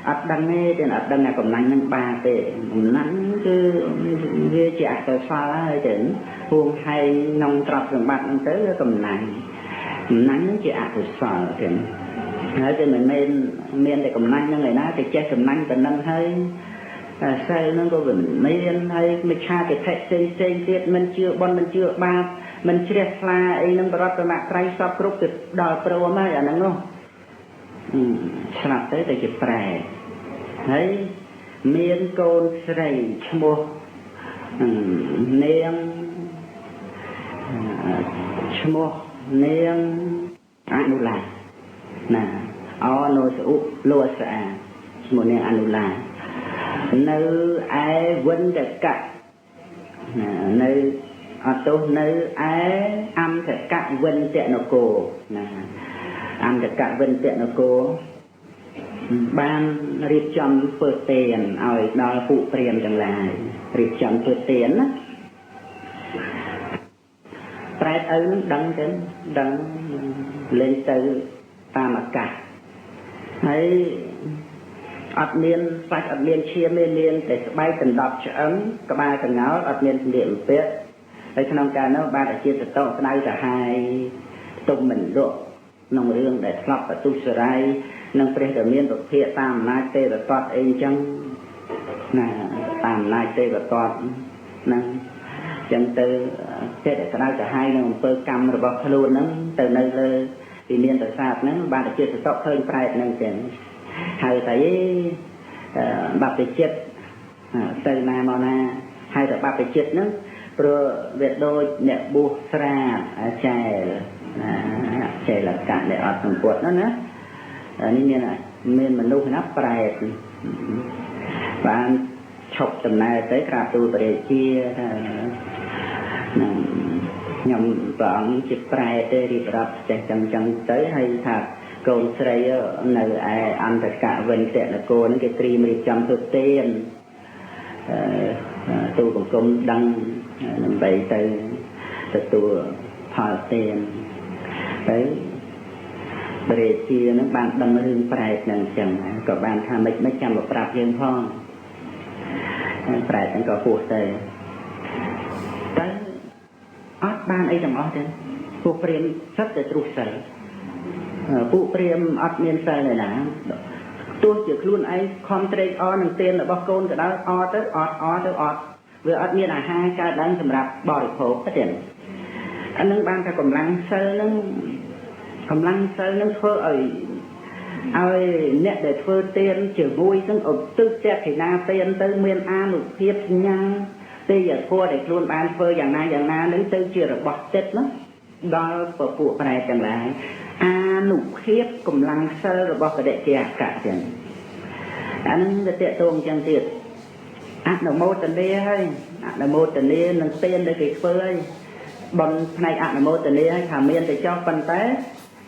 អត់ដឹងទេចឹងអត់ដឹងថាកំណាញ់ហ្នឹងបាបទេកំណាញ់គឺវាជាអកុសលហើយចឹងហួងហែងក្នុងទ្រព្យសម្បត្តិហ្នឹងទៅកំណាញ់ហ្នឹងជាអកុសលចឹងហើយគេមិនមែនមានតែកំណាញ់ហ្នឹងឯណាគេចេះកំណាញ់ប៉ុណ្ណឹងហើយសិលហ្នឹងក៏វាមិនមានហើយមិច្ឆាទិដ្ឋិផ្សេងទៀតមិនជឿបុណ្យមិនជឿបាបមិនជ្រះថ្លាអីហ្នឹងបរតនត្រ័យសពគ្រប់ទៅដល់ព្រមហើយអាហ្នឹងនោះស្លាប់ទៅជាប្រែតហើយមានកូនស្រីឈ្មោះនាងឈ្មោះនាងអនុឡាណាអនុស្ឧលោស្អាឈ្មោះនាងអនុឡានៅឯវិន្តកៈនៅអត់ទោសនៅឯអន្តកវិន្តនគរណាអន្តកវិន្តនគរបានរៀបចំធ្វើទានឲ្យដល់ពួកព្រាហ្មណ៍ទាំងឡាយរៀបចំធ្វើទានណាប្រែតឪនឹងដឹងចឹងដឹងលេងទៅតាមអាកាសហើយអត់មានសាច់អត់មានឈាមទេមានតែស្បែកដណ្ដប់ឆ្អឹងក្បាលកងោលអត់មានសម្លៀកបំពាក់ហើយក្នុងកាលនោះបានអាជាសតោក្តៅសាហាយទុំមិនលក់ក្នុងរឿងដែលធ្លាប់បទុសរាយនិងព្រះដែលមានពភាកតាមអំណាចទេវទត្តអីអញ្ចឹងណាតាមអំណាចទេវទត្តហ្នឹងចឹងទៅចិត្តក្តៅសាហាយនឹងអំពើកម្មរបស់ខ្លួនហ្នឹងទៅនៅលើវិមានប្រាសាទហ្នឹងបានអាជាសតោឃើញប្រែតហ្នឹងចឹងហើយតែបព្វជិតទៅណាមកណាហើយតែបព្វជិតហ្នឹងព្រោះវាដូចអ្នកបួសស្រាចែលណាចែលកៈដែលអត់សម្ពុតហ្នឹងណានេះមានមនុស្សណាប្រែតបាន ឈប់ដំណើរទៅក្រាបទូលព្រះរាជាថានឹងខ្ញុំព្រះអង្គជាប្រែទេរៀបរាប់ចេះចឹងចឹងទៅហើយថាកូនស្រីនៅឯអន្តកវិនតនគរហ្នឹងគេត្រៀមរៀបចំធ្វើទានទូបង្គំដឹងដើម្បីទៅទទួលផលទានទៅព្រះរាជានឹងបានដឹងរឿងប្រែតហ្នឹងចឹងក៏បានថាម៉េចម៉េចចាំមកប្រាប់យើងផងប្រែតហ្នឹងក៏ហួសទៅតែអត់បានអីទាំងអស់ទេពួកព្រាមសិតតែទ្រុះសិលពួកព្រាមអត់មានសិលឯណាទោះជាខ្លួនឯងខំត្រេកអរនឹងទានរបស់កូនក៏ដោយអត់ទៅអត់អត់ទៅអត់វាអត់មានអាហារកើតឡើងសម្រាប់បរិភោគទេអានឹងបានថាកម្លាំងសិលនឹងកម្លាំងសិលនឹងធ្វើឲ្យអ្នកដែលធ្វើទានជាមួយនឹងឧទ្ទិសតេណាទានទៅមានអានុភាពញ៉ាំងទេយធម៌ដែលខ្លួនបានធ្វើយ៉ាងណាយ៉ាងណានឹងទៅជារបស់ចិត្តណាដល់ពពួកប្រែទាំងឡាយអានុភាពកម្លាំងសិលរបស់បដិជាអកៈចឹងអានឹងវាតេតងចឹងទៀតអនុមោទនាហើយអនុមោទនានឹងទានដែលគេធ្វើហើយបនផ្នែកអនុមោទនាហើយថាមានតែចោះប៉ុន្តែ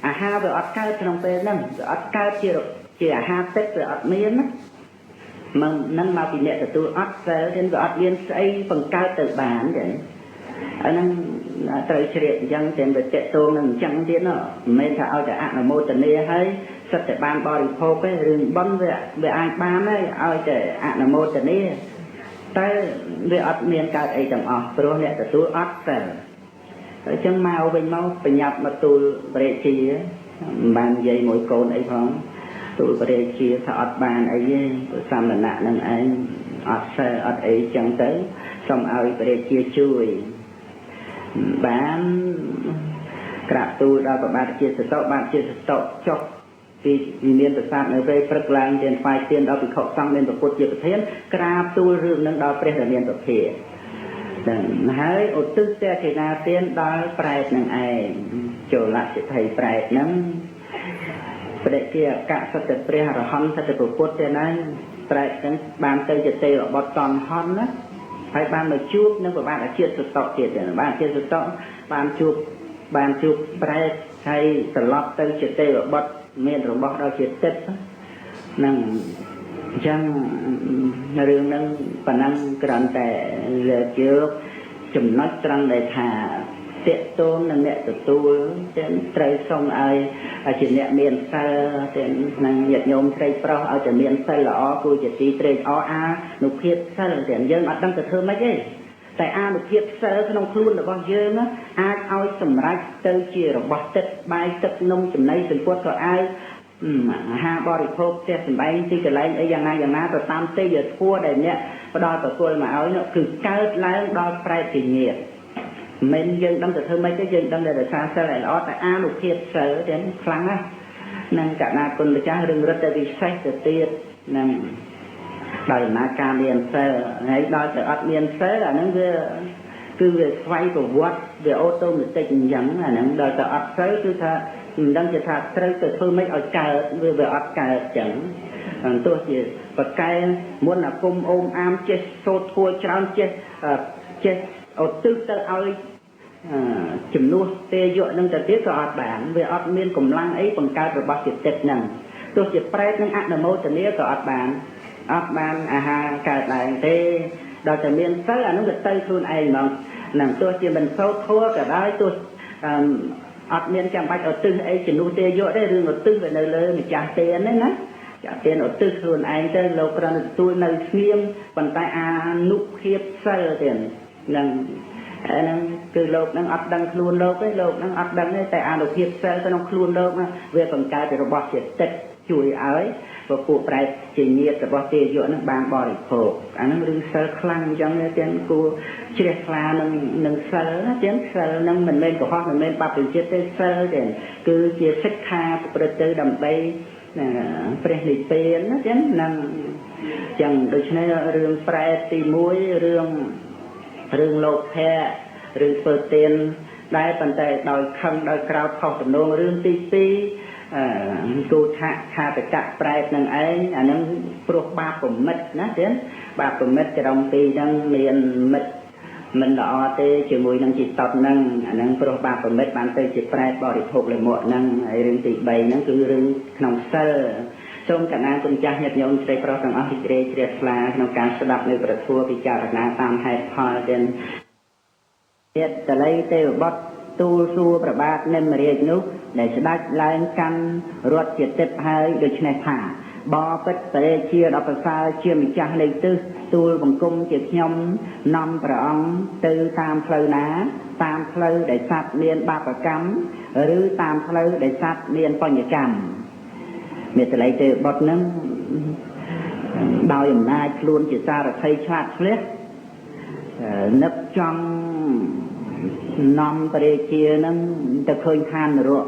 អាហារវាអត់កើតក្នុងពេលហ្នឹងវាអត់កើតជាអាហារទឹកវាអត់មានណាមកនឹងមកពីអ្នកទទួលអត់សិលទេវាអត់មានស្អីបង្កើតទៅបានទេអាហ្នឹងត្រូវជ្រាបអញ្ចឹងតែវាតេតងនឹងអញ្ចឹងទៀតណមិនមែនថាឲ្យតែអនុមោទនាហើយសិតតែបានបរិភោគទេរឿងបុណ្យវាអាចបានហើយឲ្យតែអនុមោទនាតែវាអត់មានកើតអីទាំងអស់ព្រោះអ្នកទទួលអត់សិលអញ្ចឹងមកវិញមកបញ្ញាប់មកទូលព្រះរាជាមិនបាននិយាយមួយកូនអីផងទូលព្រះរាជាថាអត់បានអីទេសមណៈនឹងឯងអត់សិលអត់អីចឹងទៅសូមឲ្យព្រះរាជាជួយបានក្រាបទូលដល់ព្រះបាទជាសតុបាទជាសតុចុះពីមានប្រសាទនៅពេលព្រឹកឡើងទានថ្វាយទានដល់ភិក្ខុសង្ឃមានព្រះពុទ្ធជាប្រធានក្រាបទូលរឿងនឹងដល់ព្រះរាមាភិភានឹងហើយឧទ្ទិសតេណាទានដល់ប្រែតនឹងឯងចូលសិទ្ធិប្រែតនឹងព្រះជាអកសត្វព្រះអរហន្តសត្វព្រះពុទ្ធទេណាប្រែតនឹងបានទៅជាទេវបុត្រតនហនណាហើយបានមកជួបនឹងព្រះបាទជាតិសតុទៀតបាទជាតិសតុបានជួបប្រែតហើយត្រឡប់ទៅជាទេវបុត្រមានរបស់ដល់ជាទឹកនឹងអញ្ចឹងរឿងហ្នឹងប៉ុណ្ណឹងគ្រាន់តែលើកយកចំណុចត្រង់ដែលថាតេតូននឹងអ្នកទទួលទាំងត្រូវសុំឲ្យជាអ្នកមានសិលទាំងនឹងញាតិញោមស្រីប្រុសឲ្យតែមានសិលល្អគួរជាទីត្រេកអរអានុភាពសិលទាំងយើងអត់ដឹងទៅធ្វើម៉េចទេតែអានុភាពសិលក្នុងខ្លួនរបស់យើងអាចឲ្យសម្រេចទៅជារបស់ទឹកបាយទឹកនំចំណីសម្ពុតក៏អាចអាហារបរិភោគផ្ទះសម្បែងទីកន្លែងអីយ៉ាងណាយ៉ាងណាទៅតាមទេយធម៌ដែលអ្នកផ្ដល់ប្រគល់មកឲ្យនោះគឺកើតឡើងដល់ប្រែតជាញាតិមិនយើងដឹងទៅធ្វើម៉េចទេយើងដឹងតែរក្សាសិលឲ្យល្អតែអានុភាពសិលទាំងខ្លាំងណាស់នឹងកណាគុណម្ចាស់រឿងរឹតតែពិសេសទៅទៀតនឹងដោយអំណាចការមានសិលហើយដល់ទៅអត់មានសិលអាហ្នឹងវាគឺវាស្វ័យប្រវត្តិវាអូតូម៉ាទិកអញ្ចឹងអាហ្នឹងដល់ទៅអត់សិលគឺថាមិនដឹងជាថាត្រូវទៅធ្វើម៉េចឲ្យកើតវាអត់កើតអញ្ចឹងទោះជាប្រកែមុនអាគមអូមអាមចេះសូត្រធัวច្រើនចេះចេះឧទ្ទិសទៅឲ្យចំនួនទេយៈនឹងទៅទៀតក៏អត់បានវាអត់មានកម្លាំងអីបង្កើតរបស់ជាទឹកហ្នឹងទោះជាប្រែតនឹងអនុមោទនាក៏អត់បានអាហារកើតឡើងទេដល់តែមានសិលអានោះវាទៅខ្លួនឯងហ្មងនឹងទោះជាមិនសូត្រធัวក៏ដោយទោះអត់មានចាំបាច់ឧទ្ទិសអីជំនួសទេយកទេរឿងឧទ្ទិសវានៅលើម្ចាស់ទានហ្នឹងណាចាស់ទានឧទ្ទិសខ្លួនឯងទៅលោកគ្រាន់តែទទួលនៅស្ងៀមប៉ុន្តែអានុភាពសិលទៀតនឹងអាហ្នឹងគឺលោកហ្នឹងអត់ដឹងខ្លួនលោកទេលោកហ្នឹងអត់ដឹងទេតែអានុភាពសិលក្នុងខ្លួនលោកហ្នឹងវាបង្កើតរបស់ជាទឹកជួយឲ្យពួកប្រែតជាញាតិរបស់ទេយៈហ្នឹងបានបរិភោគអាហ្នឹងរឿងសិលខ្លាំងអញ្ចឹងទាំងគួរជ្រះថ្លានឹងសិលណាទាំងសិលហ្នឹងមិនមែនកុហកមិនមែនបាបជាតិទេសិលទេគឺជាសិក្ខាប្រព្រឹត្តទៅដើម្បីព្រះនិព្វានណាទាំងនឹងអញ្ចឹងដូច្នេះរឿងប្រែតទី1រឿងលោភៈរឿងធ្វើទានដែរប៉ុន្តែដោយខឹងដោយក្រោធខុសទំនងរឿងទី2 គោឆៈឆាតកៈប្រែតនឹងឯងអានឹងព្រោះបាបប្រមិតណាទៀតបាបប្រមិតក្រុមពីរហ្នឹងមានមិត្តមិនល្អទេជាមួយនឹងជីតតហ្នឹងអាហ្នឹងព្រោះបាបប្រមិតបានទៅជាប្រែតបរិភោគលមកហ្នឹងហើយរឿងទី3ហ្នឹងគឺរឿងក្នុងសិលសូមកណាគុណចាស់ញាតិញោមស្រីប្រុសទាំងអស់រីករាយជ្រះថ្លាក្នុងការស្ដាប់នៅព្រះធម៌ពិចារណាតាមហេតុផលទាំងទៀតតល័យទេវបុត្រទូលសួរព្រះបាទនិមរាជនោះដែលស្ដេចឡើងកាន់រដ្ឋជាទិព្វហើយដូច្នេះថាបបិទ្ធព្រះរាជាដ៏ប្រសើរជាម្ចាស់នៃទិសទូលបង្គំជាខ្ញុំនាំព្រះអង្គទៅតាមផ្លូវណាតាមផ្លូវដែលសត្វមានបាបកម្មឬតាមផ្លូវដែលសត្វមានបញ្ញកម្មមេតល័យទេវបុត្រនឹងដោយអំណាចខ្លួនជាសារថីឆ្លាតឆ្លៀសនឹកចង់នាំព្រះរាជានឹងទៅឃើញឋាននរក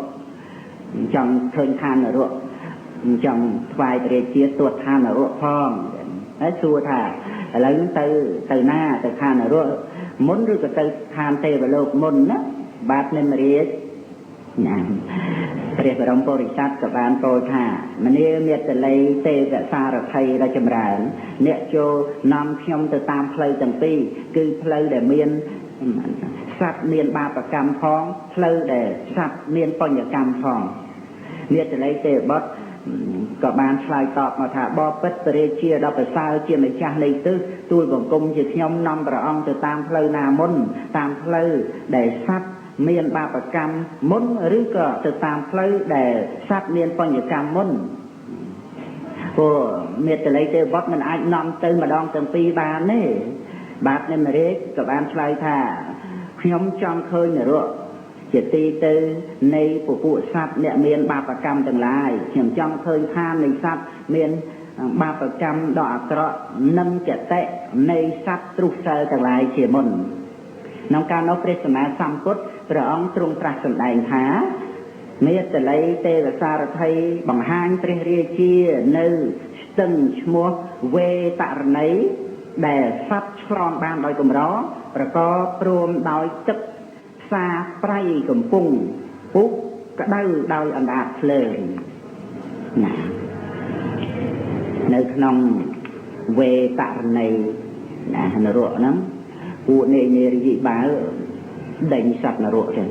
ចង់ឃើញឋាននរកចង់ថ្វាយព្រះរាជាទស្សឋាននរកផងហើយសួរថាឥឡូវទៅណាទៅឋាននរកមុនឬក៏ទៅឋានទេវលោកមុនណាបាទនិមរាជណាព្រះបរមពុរិស័ទក៏បានពោលថាមនាមេតល័យទេវសារថីដ៏ចម្រើនអ្នកចូលនាំខ្ញុំទៅតាមផ្លូវទាំងពីរគឺផ្លូវដែលមានសត្វមានបាបកម្មផងផ្លូវដែលសត្វមានបញ្ញកម្មផងមេតល័យទេវបុត្រក៏បានឆ្លើយតបមកថាបបិទ្ធព្រះរាជាដ៏ប្រសើរជាម្ចាស់នៃទិសទូលបង្គំជាខ្ញុំនាំព្រះអង្គទៅតាមផ្លូវណាមុនតាមផ្លូវដែលសត្វមានបាបកម្មមុនឬក៏ទៅតាមផ្លូវដែលសត្វមានបញ្ញកម្មមុនព្រោះមេតល័យទេវបុត្រមិនអាចនាំទៅម្ដងទាំងពីរបានទេបាទនិមរាជក៏បានឆ្លើយថាខ្ញុំចង់ឃើញនរកជាទីទៅនៃពពួកសត្វអ្នកមានបាបកម្មទាំងឡាយខ្ញុំចង់ឃើញឋាននៃសត្វមានបាបកម្មដ៏អាក្រក់និងចតិនៃសត្វទ្រុសិលទាំងឡាយជាមុនក្នុងកាលនោះព្រះសម្មាសម្ពុទ្ធព្រះអង្គទ្រង់ត្រាស់សម្ដែងថាមេតល័យទេវសារថីបង្ហាញព្រះរាជានៅស្ទឹងឈ្មោះវេតរណីដែលសត្វឆ្លងបានដោយកម្រប្រកបព្រមដោយទឹកផ្សារប្រៃកំពុងពុះក្តៅដោយអណ្ដាតភ្លើងណានៅក្នុងវេតរណីណានរកហ្នឹងពួកនេនារីបាលដេញសត្វនរកចឹង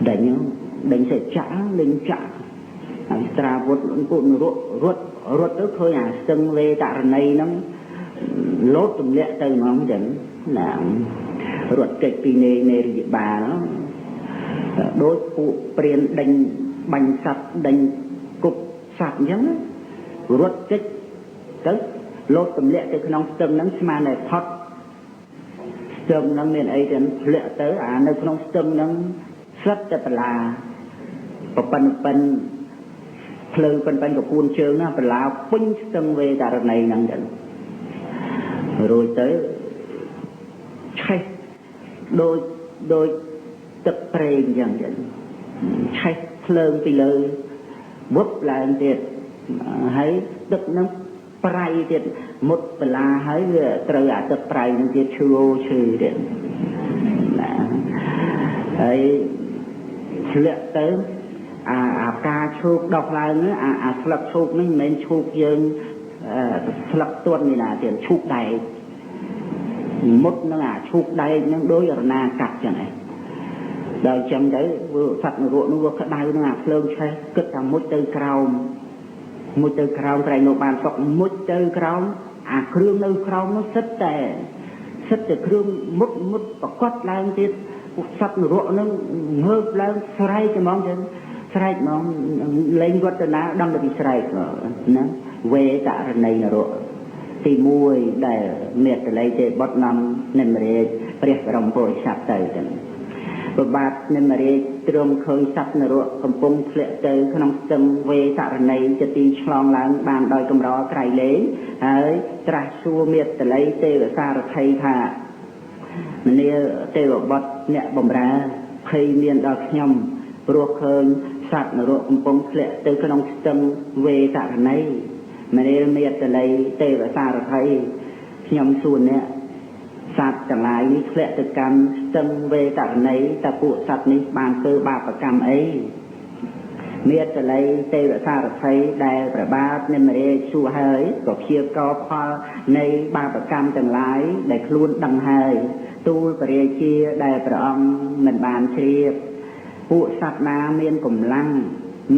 ដេញសេចចាក់លេងចាក់ហើយត្រាវុធពួកនរករត់ទៅឃើញអាស្ទឹងវេតរណីហ្នឹងលោតទម្លាក់ទៅហ្មងចឹងណារត់គេចពីនេរិយបាលដូចពួកព្រានដេញបាញ់សត្វដេញគប់សត្វអញ្ចឹងរត់គេចទៅលោតទម្លាក់ទៅក្នុងស្ទឹងហ្នឹងស្មានតែផុតស្ទឹងហ្នឹងមានអីទៅធ្លាក់ទៅអានៅក្នុងស្ទឹងហ្នឹងសិតតែបន្លាប្រប៉ិនប៉ិនភ្លើប៉ិនប៉ិនកពួនជើងណាបន្លាពេញស្ទឹងវេតរណីហ្នឹងចឹងរួចទៅឆេះដូចទឹកប្រេងចឹងឆេះភ្លើងពីលើវឹបឡើងទៀតហើយទឹកហ្នឹងប្រៃទៀតមុតបន្លាហើយវាត្រូវអាទឹកប្រៃហ្នឹងទៀតឈឺឈឺទៀតណាហើយធ្លាក់ទៅអាផ្កាឈូកដុះឡើងអាស្លឹកឈូកហ្នឹងមិនមែនឈូកយើងស្លឹកទន់នេះណាទៀតឈូកដែកមុតនឹងអាឈូកដែកនឹងដូចរណាកាត់ចឹងឯងដល់ចឹងទៅវាសត្វនរកនោះវាក្តៅនឹងអាភ្លើងឆេះគិតថាមុជទៅក្រោមមុជទៅក្រោមក្រែងនោះបានសុកមុជទៅក្រោមអាគ្រឿងនៅក្រោមនោះសិតតែគ្រឿងមុតមុតប្រកបឡើងទៀតសត្វនរកនឹងងើបឡើងស្រែកហ្មងចឹងស្រែកហ្មងលេងវឌ្ឍនាដឹងតែពីស្រែកណាវេតរណីនរកទី1ដែលមេតល័យទេបុត្រនាំនិមរាជព្រះបរមពុរិស័ទទៅចឹងព្រះបាទនិមរាជទ្រង់ឃើញសត្វនរកកំពុងធ្លាក់ទៅក្នុងស្ទឹងវេតរណីជាទីឆ្លងឡើងបានដោយកម្រក្រៃលែងហើយត្រាស់សួរមេតល័យទេវសារថីថាមនាទេវបុត្រអ្នកបំរើភ័យមានដល់ខ្ញុំព្រោះឃើញសត្វនរកកំពុងធ្លាក់ទៅក្នុងស្ទឹងវេតរណីមនាលមេតល័យទេវសារថីខ្ញុំសួរអ្នកសត្វទាំងឡាយនេះធ្លាក់ទៅកាន់ស្ទឹងវេតរណីតើពួកសត្វនេះបានធ្វើបាបកម្មអី មេតល័យទេវសារថីដែលព្រះបាទនិមរាជសួរហើយក៏ព្យាករផលនៃបាបកម្មទាំងឡាយដែលខ្លួនដឹងហើយទូលព្រះរាជាដែលព្រះអង្គមិនបានជ្រាបពួកសត្វណាមានកម្លាំង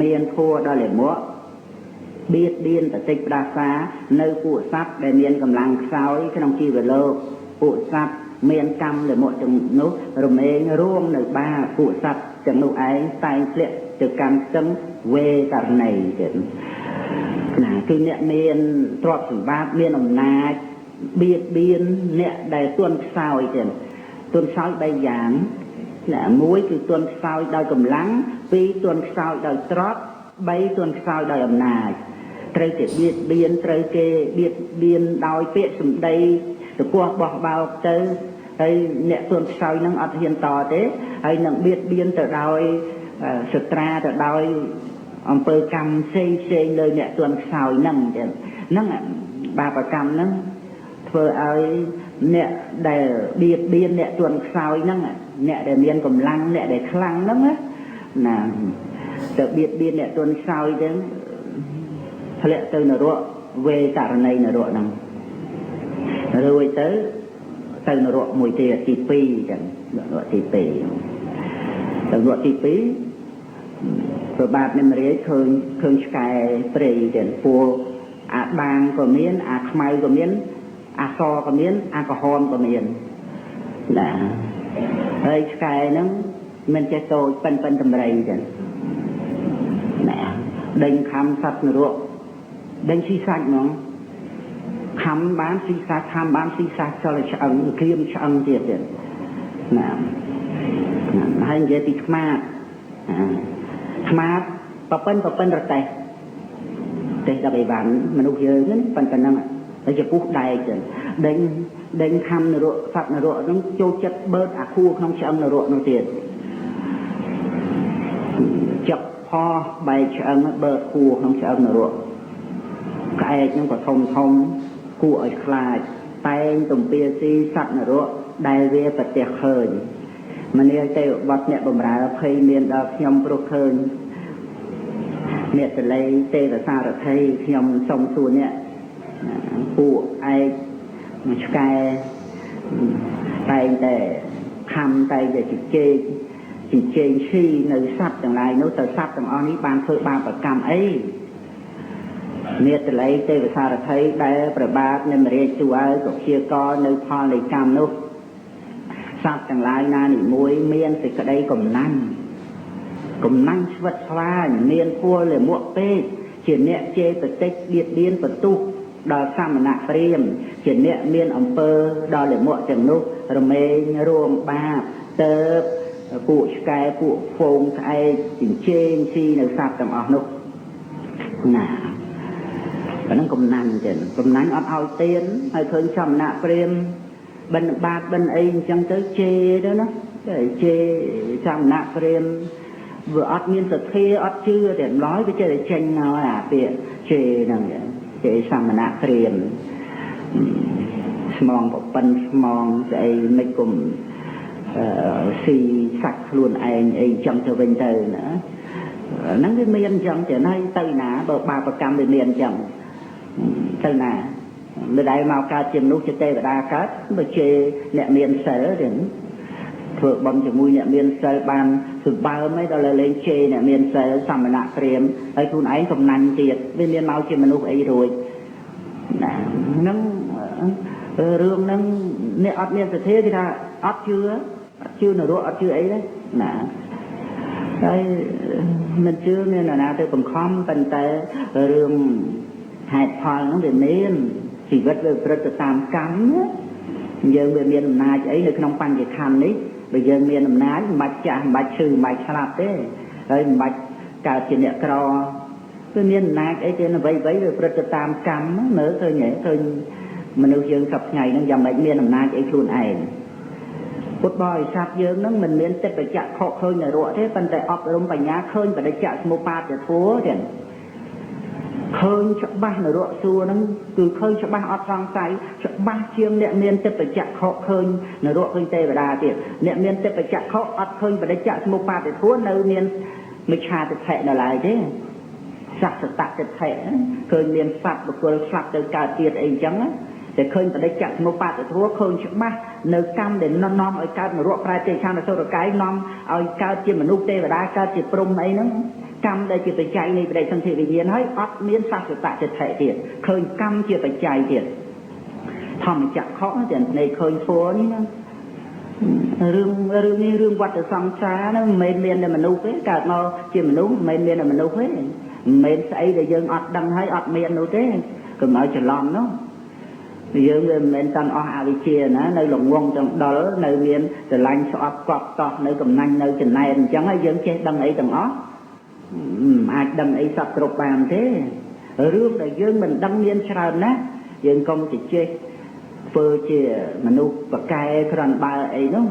មានធัวដល់លមក់បៀតបៀនបតិចផ្ដាសានៅពួកសត្វដែលមានកម្លាំងខ្សោយក្នុងជីវលោកពួកសត្វមានកម្មលមក់ទាំងនោះរមែងរួមនៅបាពួកសត្វទាំងនោះឯងតែងធ្លាក់ទៅកម្មស្ទឹងវេករណីទៀតណាគឺអ្នកមានទ្រព្យសម្បត្តិមានអំណាចបៀតបៀនអ្នកដែលទន់ខ្សោយទៀតទន់ខ្សោយ3យ៉ាងណាមួយគឺទន់ខ្សោយដោយកម្លាំងពីរទន់ខ្សោយដោយទ្រព្យ3ទន់ខ្សោយដោយអំណាចត្រូវគេបៀតបៀនត្រូវគេបៀតបៀនដោយពាក្យសម្ដីតកោះបោះបោកទៅហើយអ្នកទន់ខ្សោយនឹងអត់ហ៊ានតទេហើយនឹងបៀតបៀនទៅដោយសត្រាទៅដោយអំពើកម្មផ្សេងផ្សេងលើអ្នកទន់ខ្សោយហ្នឹងចឹងហ្នឹងបាបកម្មហ្នឹងធ្វើឲ្យអ្នកដែលបៀតបៀនអ្នកទន់ខ្សោយហ្នឹងអ្នកដែលមានកម្លាំងអ្នកដែលខ្លាំងហ្នឹងណាទៅបៀតបៀនអ្នកទន់ខ្សោយចឹងធ្លាក់ទៅនរកវេករណីនរកហ្នឹងរួចទៅទៅនរកមួយទៀតទី2ចឹងនរកទី2ទៅនរកទី2ព្រះបាទនិមរាជឃើញឆ្កែព្រៃចឹងពួកអាបាងក៏មានអាខ្មៅក៏មានអាសក៏មានអាក្រហមក៏មានណាហើយឆ្កែហ្នឹងមិនចេះតូចប៉ិនតម្រៃចឹងណាដេញខំសត្វនរកដេញស៊ីសាច់ហ្មងខំបានស៊ីសាច់ខំបានស៊ីសាច់ចលឆ្អឹងក្រៀមឆ្អឹងទៀតទៀតណាហើយនិយាយពីខ្មាតខ្មាតប៉ិនរទេះទេដល់អីវ៉ាន់មនុស្សយើងហ្នឹងប៉ុណ្ណឹងហើយចំពោះដែកចឹងដេញខំនរកសត្វនរកហ្នឹងចូលចិត្តបឺតអាខួរក្នុងឆ្អឹងនរកនោះទៀតចឹកផោះបែកឆ្អឹងបឺតខួរក្នុងឆ្អឹងនរកក្អែកហ្នឹងក៏ធំធំគួរឲ្យខ្លាចតែងទំពាស៊ីសត្វនរកដែលវាប្រទះឃើញមនាលទេវបុត្រអ្នកបម្រើភ័យមានដល់ខ្ញុំព្រោះឃើញអ្នកតល័យទេវសារថីខ្ញុំសូមសួរអ្នកពួកឯកឆ្កែតែងតែខំតែងតែជជែកជជែងឈីនៅសត្វទាំងឡាយនោះទៅសត្វទាំងអស់នេះបានធ្វើបាបកម្មអីមេតល័យទេវសារថីដែលព្រះបាទនិមរាជជួឲ្យក៏ព្យាករនៅផលនៃកម្មនោះសត្វទាំងឡាយណានីមួយមានសេចក្តីកំណាញ់ស្វិតស្វាញមានពលលមួកពេកជាអ្នកជេរបតិចបៀតបៀនបន្ទុះដល់សមណៈព្រាហ្មណ៍ជាអ្នកមានអំពើដល់លមួកទាំងនោះរមែងរួមបាបទៅពួកឆ្កែពួកហ្វូងក្អែកចិញ្ចេងស៊ីនៅសត្វទាំងអស់នោះណាអាហ្នឹងកំណាញ់ចឹងកំណាញ់អត់ឲ្យទៀនហើយឃើញសមណៈព្រាហ្មណ៍បិណ្ឌបាតបិណ្ឌអីអញ្ចឹងទៅជេរទៅណាជេរសមណៈព្រាហ្មណ៍វាអត់មានសទ្ធាអត់ជឿទេម្ល៉េះវាចេះតែចេញមកអាពាក្យជេរហ្នឹងជេរសមណៈព្រាហ្មណ៍ស្មងប្រប៉ិនស្មងស្អីមិនគុំស៊ីសាច់ខ្លួនឯងអីចឹងទៅវិញទៅណាហ្នឹងវាមានអញ្ចឹងទេហើយទៅណាបើបាបកម្មវាមានអញ្ចឹងទៅណាមិនដែលមកកើតជាមនុស្សជាទេវតាកើតបើជេរអ្នកមានសិលទេធ្វើបុណ្យជាមួយអ្នកមានសិលបានសម្បើមឯងដល់លែងជេរអ្នកមានសិលសមណៈព្រាហ្មណ៍ហើយខ្លួនឯងកំណាញ់ទៀតវាមានមកជាមនុស្សអីរួចណាហ្នឹងរឿងហ្នឹងអ្នកអត់មានសទ្ធាគេថាអត់ជឿអត់ជឿនរកអត់ជឿអីទេណាហើយមិនជឿមាននរណាទៅបង្ខំប៉ុន្តែរឿងហេតុផលហ្នឹងវាមានជីវិតវាប្រព្រឹត្តទៅតាមកម្មយើងវាមានអំណាចអីនៅក្នុងបញ្ញខណ្ឌនេះបើយើងមានអំណាចមិនបាច់ចាស់មិនបាច់ឈឺមិនបាច់ស្លាប់ទេហើយមិនបាច់កើតជាអ្នកក្រវាមានអំណាចអីទេអ្វីៗវាប្រព្រឹត្តទៅតាមកម្មមើលឃើញហ៎ឃើញមនុស្សយើងសប្តាហ៍ថ្ងៃហ្នឹងយ៉ាងម៉េចមានអំណាចអីខ្លួនឯងពុទ្ធបរិស័ទយើងហ្នឹងមិនមានចិត្តបច្ចៈខកឃើញនរកទេប៉ុន្តែអប់រំបញ្ញាឃើញបដិច្ចសមុបាទធម៌ទេឃើញច្បាស់នរកសួរហ្នឹងគឺឃើញច្បាស់អត់សង្ស័យច្បាស់ជាងអ្នកមានទេពចក្ខុឃើញនរកឃើញទេវតាទៀតអ្នកមានទេពចក្ខុអត់ឃើញបដិច្ចសមុបាទធម៌នៅមាន មិច្ឆាទិដ្ឋិនៅឡើយទេសសតទិដ្ឋិឃើញមានសត្វបុគ្គលស្លាប់ទៅកើតទៀតអីអញ្ចឹងតែឃើញបដិច្ចសមុប្បាទធម៌ឃើញច្បាស់នៅកម្មដែលនាំឲ្យកើតនរកប្រែទេឆានអសុរកាយនាំឲ្យកើតជាមនុស្សទេវតាកើតជាព្រហ្មអីហ្នឹងកម្មដែលជាបច្ច័យនៃបដិសន្ធិវិញ្ញាណហើយអត់មានសសតទិដ្ឋិទៀតឃើញកម្មជាបច្ច័យទៀតធម្មចក្ខុទាំងភ្នែកឃើញធម៌នេះណារឿងនេះរឿងវត្តសង្សារហ្នឹងមិនមែនមានតែមនុស្សទេកើតមកជាមនុស្សមិនមែនមានតែមនុស្សទេមិនមែនស្អីដែលយើងអត់ដឹងហើយអត់មាននោះទេកុំឲ្យច្រឡំនោះយើងវាមិនមែនតាន់អស់អវិជ្ជាណានៅល្ងងទាំងដល់នៅមានស្រឡាញ់ស្អប់កប់តោះនៅកំណាញ់នៅចំណែនអញ្ចឹងហើយយើងចេះដឹងអីទាំងអស់មិនអាចដឹងអីសពគ្រប់បានទេរឿងដែលយើងមិនដឹងមានច្រើនណាស់យើងកុំទៅចេះធ្វើជាមនុស្សប្រកែគ្រាន់បើអីនោះ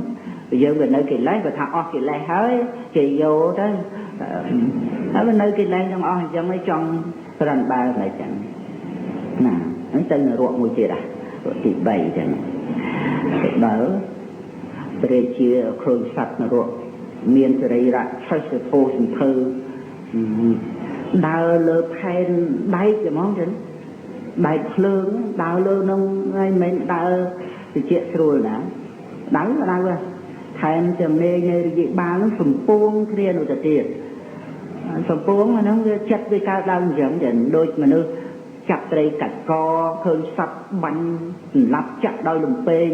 យើងវានៅកិលេសបើថាអស់កិលេសហើយគេយកទៅហើយវានៅកិលេសទាំងអស់អញ្ចឹងឯងចង់គ្រាន់បើមិនអញ្ចឹងណាហ្នឹងទៅនរកមួយទៀតហ่ะទី3ចឹងទៅដល់ព្រះជាឃើញសត្វនរកមានសរីរៈឆេះសធោសន្ធើដើរលើផែនដែកហ្មងចឹងបែកភ្លើងដើរលើនឹងហើយមិនដើរតិចស្រួលណាដើរថែមទាំងនៃរយៈបាលនឹងសំពួងគ្នានោះទៅទៀតសំពួងអាហ្នឹងវាចិត្តវាកើតឡើងអញ្ចឹងចឹងដូចមនុស្សចាប់ត្រីកាច់កឃើញសត្វបាញ់សម្លាប់ចាក់ដោយលំពេង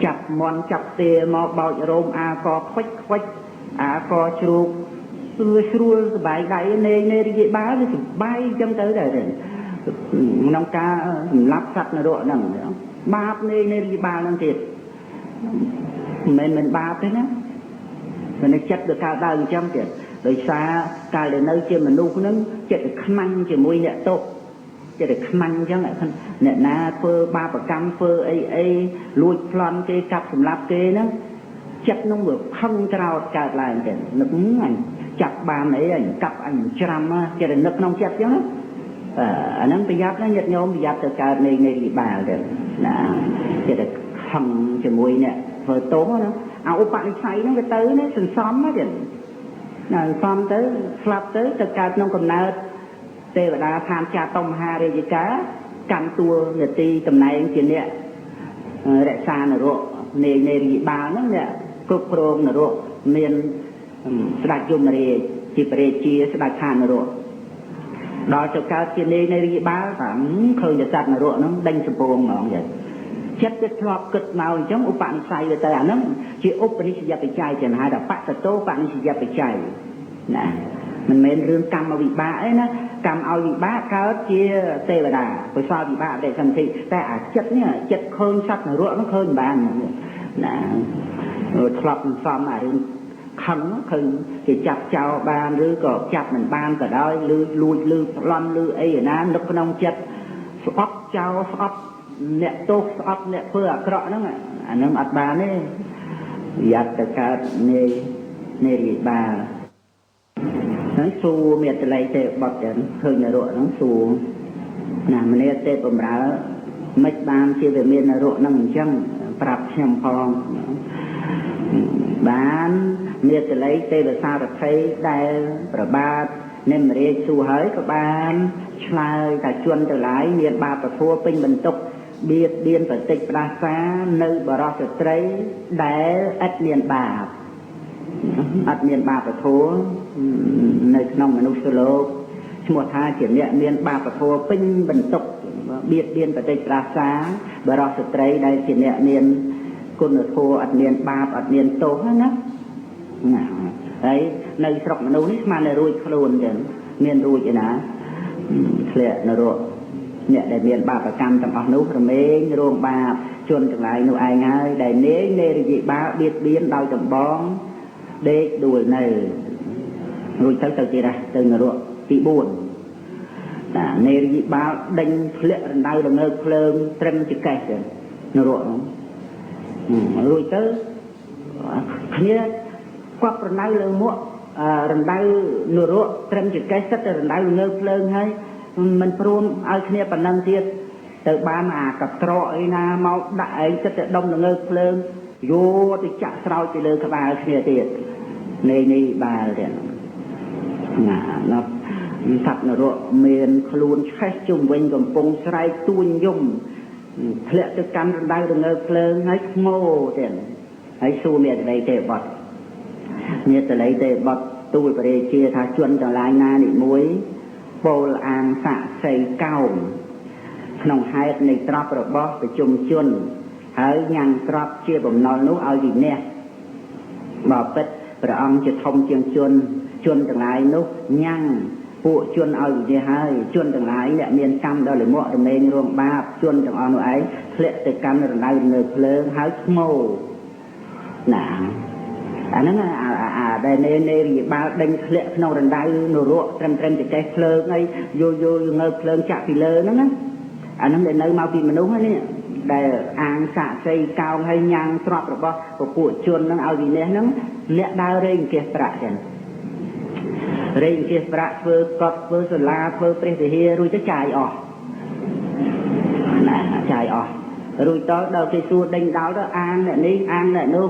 ចាប់មន់ចាប់ទាមកបោចរោមអាកខ្វិចខ្វិចអាកជ្រូកស្រួលសบายដៃនៃរយៈបាលវាសบายអញ្ចឹងទៅដែរក្នុងការសម្លាប់សត្វនរកហ្នឹងបាបនៃរយៈបាលហ្នឹងទៀតមិនមែនបាបទេណាតែចិត្តវាកើតឡើងអញ្ចឹងទៀតដោយសារកាលដែលនៅជាមនុស្សហ្នឹងចិត្តខ្មាញ់ជាមួយអ្នកទោសចិត្តខ្មាញ់អញ្ចឹងអ្នកណាធ្វើបាបកម្មធ្វើអីអីលួចប្លន់គេកាប់សម្លាប់គេហ្នឹងចិត្តនោះវាខឹងក្រោតកើតឡើងទៀតនឹកអញចាប់បានអីអញកាប់អញច្រាំចិត្តនឹកក្នុងចិត្តអញ្ចឹងអាហ្នឹងប្រយ័ត្នណាញាតិញោមប្រយ័ត្នទៅកើតនៃវិបាលទៀតណាចិត្តខឹងជាមួយអ្នកធ្វើទោសណាអាឧបនិស្ស័យហ្នឹងវាទៅណាសន្សំណាទៀតណាសន្សំទៅស្លាប់ទៅទៅកើតក្នុងកំណើតទេវតាឋានចាតុមហារាជការកាន់តួនាទីតំណែងជាអ្នករក្សានរកនៃរិបាលហ្នឹងអ្នកគ្រប់គ្រងនរកមានស្ដេចយមរាជជាព្រះរាជាស្ដេចឋាននរកដល់ទៅកើតជានៃរិបាលបាទឃើញតែសត្វនរកហ្នឹងដេញសពងហ្មងចឹងចិត្តវាធ្លាប់គិតមកអញ្ចឹងឧបនិស្ស័យវាទៅអាហ្នឹងជាឧបនិស្សយបច្ច័យចឹងហៅថាបសតោបនិស្សយបច្ច័យណាមិនមែនរឿងកម្មវិបាកអីណាកម្មឲ្យវិបាកកើតជាទេវតាកុសលវិបាកបដិសន្ធិតែអាចិត្តនេះចិត្តឃើញសត្វនរកហ្នឹងឃើញមិនបានណាធ្លាប់សន្សំអារឿងខឹងឃើញគេចាប់ចោលបានឬក៏ចាប់មិនបានក៏ដោយឬលួចឬប្លន់ឬអីណានឹកក្នុងចិត្តស្អប់ចោលស្អប់អ្នកទោសស្អប់អ្នកធ្វើអាក្រក់ហ្នឹងអាហ្នឹងអត់បានទេយ៉ាត់ទៅកើតនៃរិបាលហ្នឹងសួរមេតល័យទេបត់ចឹងឃើញនរកហ្នឹងសួរណាម្នាក់ទេបំរើមិនបានជាវាមាននរកហ្នឹងអញ្ចឹងប្រាប់ខ្ញុំផងបានមេតល័យទេវសារថីដែលប្របាទនិមរាជសួរហើយក៏បានឆ្លើយថាជនទាំងឡាយមានបាបធម៌ពេញបន្ទុកបៀតបៀនប្រតិចផ្ដាសានៅបរោះស្ត្រីដែលឥតមានបាបអត់មានបាបធម៌នៅក្នុងមនុស្សលោកឈ្មោះថាជាអ្នកមានបាបធម៌ពេញបន្ទុកបៀតបៀនប្រតិចផ្ដាសាបរោះស្ត្រីដែលជាអ្នកមានគុណធម៌អត់មានបាបអត់មានទោសណាណាហើយនៅស្រុកមនុស្សនេះស្មានតែរួចខ្លួនចឹងមានរួចឯណាធ្លាក់នរកអ្នកដែលមានបាបកម្មទាំងអស់នោះរមែងរងបាបជនទាំងឡាយនោះឯងហើយដែលនាយនៃរយៈបាបៀតបៀនដោយដំបងដេកដួលនៅរួចទៅទៅទៀតទៅនរកទី4ណានៃរយៈបាដេញធ្លាក់រណ្ដៅល្ងើកភ្លើងត្រឹមចកេះចឹងនរកនោះរួចទៅគ្នាគាត់រណ្ដៅលើមួករណ្ដៅនរកត្រឹមចកេះសិតតែរណ្ដៅល្ងើកភ្លើងហើយមិនព្រមឲ្យគ្នាប៉ុណ្ណឹងទៀតទៅបានអាកត្រកអីណាមកដាក់ឯងសិតតែដុំល្ងើកភ្លើង យកទៅចាក់ស្រោចទៅលើក្បាលគ្នាទៀត នៃនេះបាលទៀតណាណប់សត្វនរកមានខ្លួនឆេះជុំវិញកំពុងស្រែកទួញយំធ្លាក់ទៅកាន់រណ្ដៅរងើភ្លើងហើយខ្មោទៀតហើយសួរមេតល័យទេបុត្រមេតល័យទេបុត្រទូលព្រះរាជាថាជនទាំងឡាយណានិមួយពោលអាងសាក់សីកោងក្នុងហេតុនៃទ្រព្យរបស់ប្រជុំជនហើយញ៉ាំងទ្រព្យជាបំណុលនោះឲ្យវិន័យបើពិតព្រះអង្គជាធំជាងជនជនទាំងឡាយនោះញ៉ាំងពួកជនឲ្យវិន័យហើយជនទាំងឡាយអ្នកមានកម្មដល់លមក់រមែងរងបាបជនទាំងអស់នោះឯងធ្លាក់ទៅកាន់រណ្ដៅរងើភ្លើងហើយខ្មោណាអាហ្នឹងអាដែលនេរិយបាលដេញធ្លាក់ក្នុងរណ្ដៅនរកត្រឹមត្រឹមចកេះភ្លើងហើយយោយោងើភ្លើងចាក់ពីលើហ្នឹងណាអាហ្នឹងដែលនៅមកពីមនុស្សហ្នឹងនេះដែលអាងសាក់សីកោងហើយញ៉ាំងទ្រព្យរបស់ពពួកជនហ្នឹងឲ្យវិន័យហ្នឹងអ្នកដើររែងអង្គាសប្រាក់ចឹងរែងអង្គាសប្រាក់ធ្វើកត់ធ្វើសាលាធ្វើព្រះវិហាររួចទៅចាយអស់ណាចាយអស់រួចទៅដល់គេសួរដេញដោលទៅអាងអ្នកនេះអាងអ្នកនោះ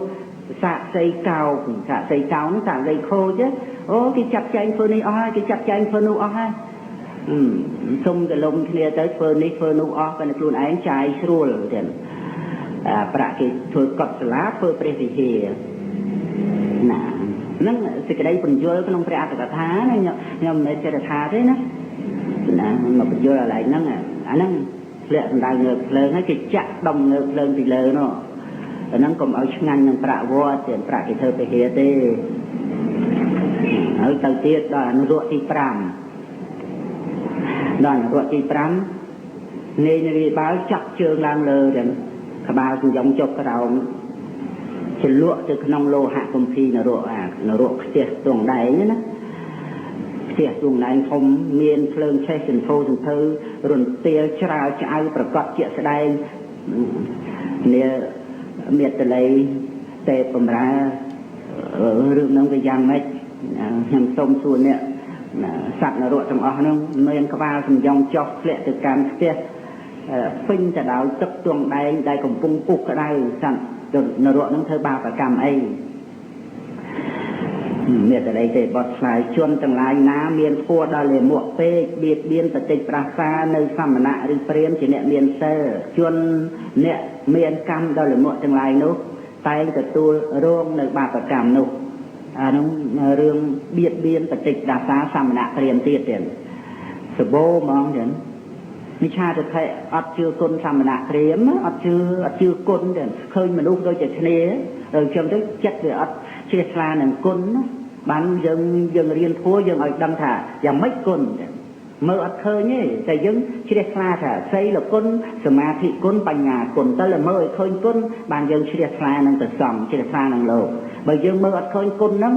សាក់សីកោងសាក់សីកោងសាក់សីខូចអូគេចាត់ចែងធ្វើនេះអស់ហើយគេចាត់ចែងធ្វើនោះអស់ហើយសុំកលុំគ្នាទៅធ្វើនេះធ្វើនោះអស់ប៉ុន្តែខ្លួនឯងចាយស្រួលទៀតប្រាក់គេធ្វើកត់សាលាធ្វើព្រះវិហារណាហ្នឹងសេចក្តីពន្យល់ក្នុងព្រះអត្ថកថាណាខ្ញុំមិនមែនចេះថាទេណាណាមកពន្យល់កន្លែងហ្នឹងអាហ្នឹងធ្លាក់ដណ្ដៅងើបភ្លើងហើយគេចាក់ដុំងើបភ្លើងពីលើនោះអាហ្នឹងកុំឲ្យឆ្ងាញ់នឹងប្រាក់វត្តទៀតប្រាក់គេធ្វើព្រះវិហារទេហើយទៅទៀតដល់អនុរកទី5ដល់អនុរកទី5នាយនារីបាលចាប់ជើងឡើងលើទាំងក្បាលសញ្ញងចុះក្រោមជ្រលក់ទៅក្នុងលោហៈគម្ពីរនរកអានរកខ្ទះទងដែងណាខ្ទះទងដែងធំមានភ្លើងឆេះសន្ធោសន្ធៅរន្ទាលច្រាលឆ្អៅប្រកបជាក់ស្ដែងនាមេតល័យទេបំរើរឿងហ្នឹងវាយ៉ាងម៉េចខ្ញុំសូមសួរអ្នកសត្វនរកទាំងអស់ហ្នឹងមានក្បាលសំយ៉ងចុះធ្លាក់ទៅកាន់ផ្ទះពេញទៅដោយទឹកទងដែងដែលកំពុងពុះក្តៅសត្វនរកហ្នឹងធ្វើបាបកម្មអីមេតល័យទេបត់ឆ្លើយជនទាំងឡាយណាមានធัวដល់លេមួកពេកបៀតបៀនបតិចប្រាសានៅសមណៈឬព្រាមជាអ្នកមានសិលជនអ្នកមានកម្មដល់លេមួកទាំងឡាយនោះតែងទទួលរងនៅបាបកម្មនោះអានោះរឿងបៀតបៀនបតិចប្រាសាសមណៈព្រាមទៀតទៀតសបោហ្មងចឹងមិឆាទិដ្ឋិអត់ជឿគុណសមណៈព្រាមអត់ជឿគុណទេឃើញមនុស្សដូចតែគ្នាដល់ចឹងទៅចិត្តវាអត់ជ្រះថ្លានឹងគុណណាបានយើងរៀនធัวយើងឲ្យដឹងថាយ៉ាងម៉េចគុណមើលអត់ឃើញទេតែយើងជ្រះថ្លាថាសីលគុណសមាធិគុណបញ្ញាគុណតែមើលឲ្យឃើញគុណបានយើងជ្រះថ្លានឹងព្រះសង្ឃជ្រះថ្លានឹងលោកបើយើងមើលអត់ឃើញគុណហ្នឹង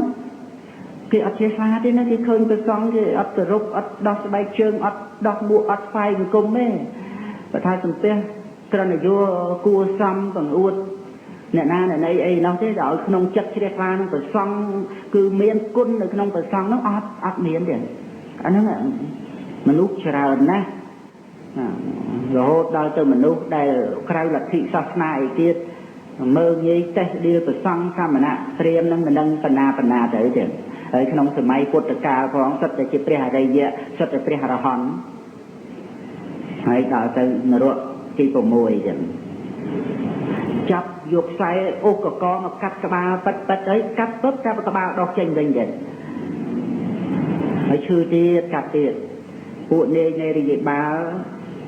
គេអត់ជ្រះថ្លាទេណាគេឃើញព្រះសង្ឃគេអត់គោរពអត់ដោះស្បែកជើងអត់ដោះមួកអត់ស្វែងអង្គមទេបើថាសំពះក្រណយោគួសមបង្អួតអ្នកណាអ្នកណីអីនោះទេដល់ឲ្យក្នុងចិត្តជ្រះថ្លានឹងព្រះសង្ឃគឺមានគុណនៅក្នុងព្រះសង្ឃនោះអត់មានទេអាហ្នឹងមនុស្សច្រើនណាស់រហូតដល់ទៅមនុស្សដែលក្រៅលទ្ធិសាសនាអីទៀតមើលងាយតេះដៀលព្រះសង្ឃសមណៈព្រាហ្មណ៍នឹងមិនដឹងបណ្ណាទៅទេហើយក្នុងសម័យពុទ្ធកាលផងសុទ្ធតែជាព្រះអរិយៈសុទ្ធតែព្រះអរហន្តហើយដល់ទៅនរកទី6ចឹងចាប់យកខ្សែអូសកកមកកាត់ក្បាលប៉ិតប៉ិតហើយកាត់ពឹបកាត់ក្បាលដោះចេញវិញទៀតហើយឈឺទៀតកាត់ទៀតពួកនាយនៃរាជបាល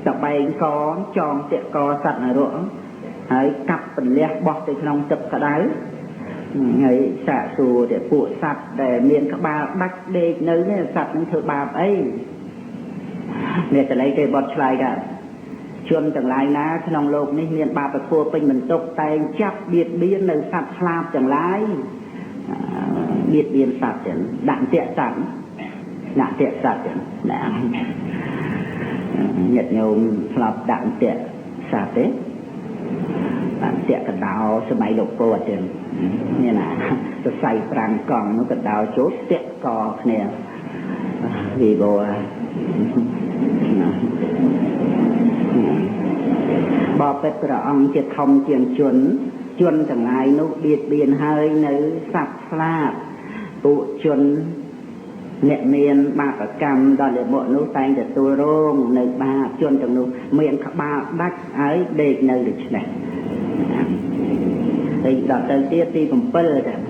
តបែងកចងតាក់កសត្វនរកហើយកាប់ពន្លះបោះទៅក្នុងទឹកក្តៅហើយសាកសួរតែពួកសត្វដែលមានក្បាលដាច់ដេកនៅនេះសត្វនឹងធ្វើបាបអីមេតល័យទេបត់ឆ្លើយថាជនទាំងឡាយណាក្នុងលោកនេះមានបាបធម៌ពេញបន្ទុកតែងចាប់បៀតបៀននៅសត្វស្លាបទាំងឡាយបៀតបៀនសត្វចឹងដាក់តាក់សត្វដាក់តាក់សត្វចឹងណាញាតិញោមស្លាប់ដាក់តាក់សត្វទេដាក់តាក់កដោសម័យលោកពោធិចឹងនេះណាសរសៃប្រាំងកង់នោះកដោចូលតាក់កគ្នាវីបោបបិទ្ធព្រះអង្គជាធំជាងជនជនទាំងឡាយនោះបៀតបៀនហើយនៅសត្វស្លាប ពួកជនអ្នកមានបាបកម្មដល់លមុខនោះតែងទទួលរងនៅបាបជនទាំងនោះមានក្បាលដាច់ហើយដេកនៅដូច្នេះហើយដល់ទៅទៀតទី7ចាស្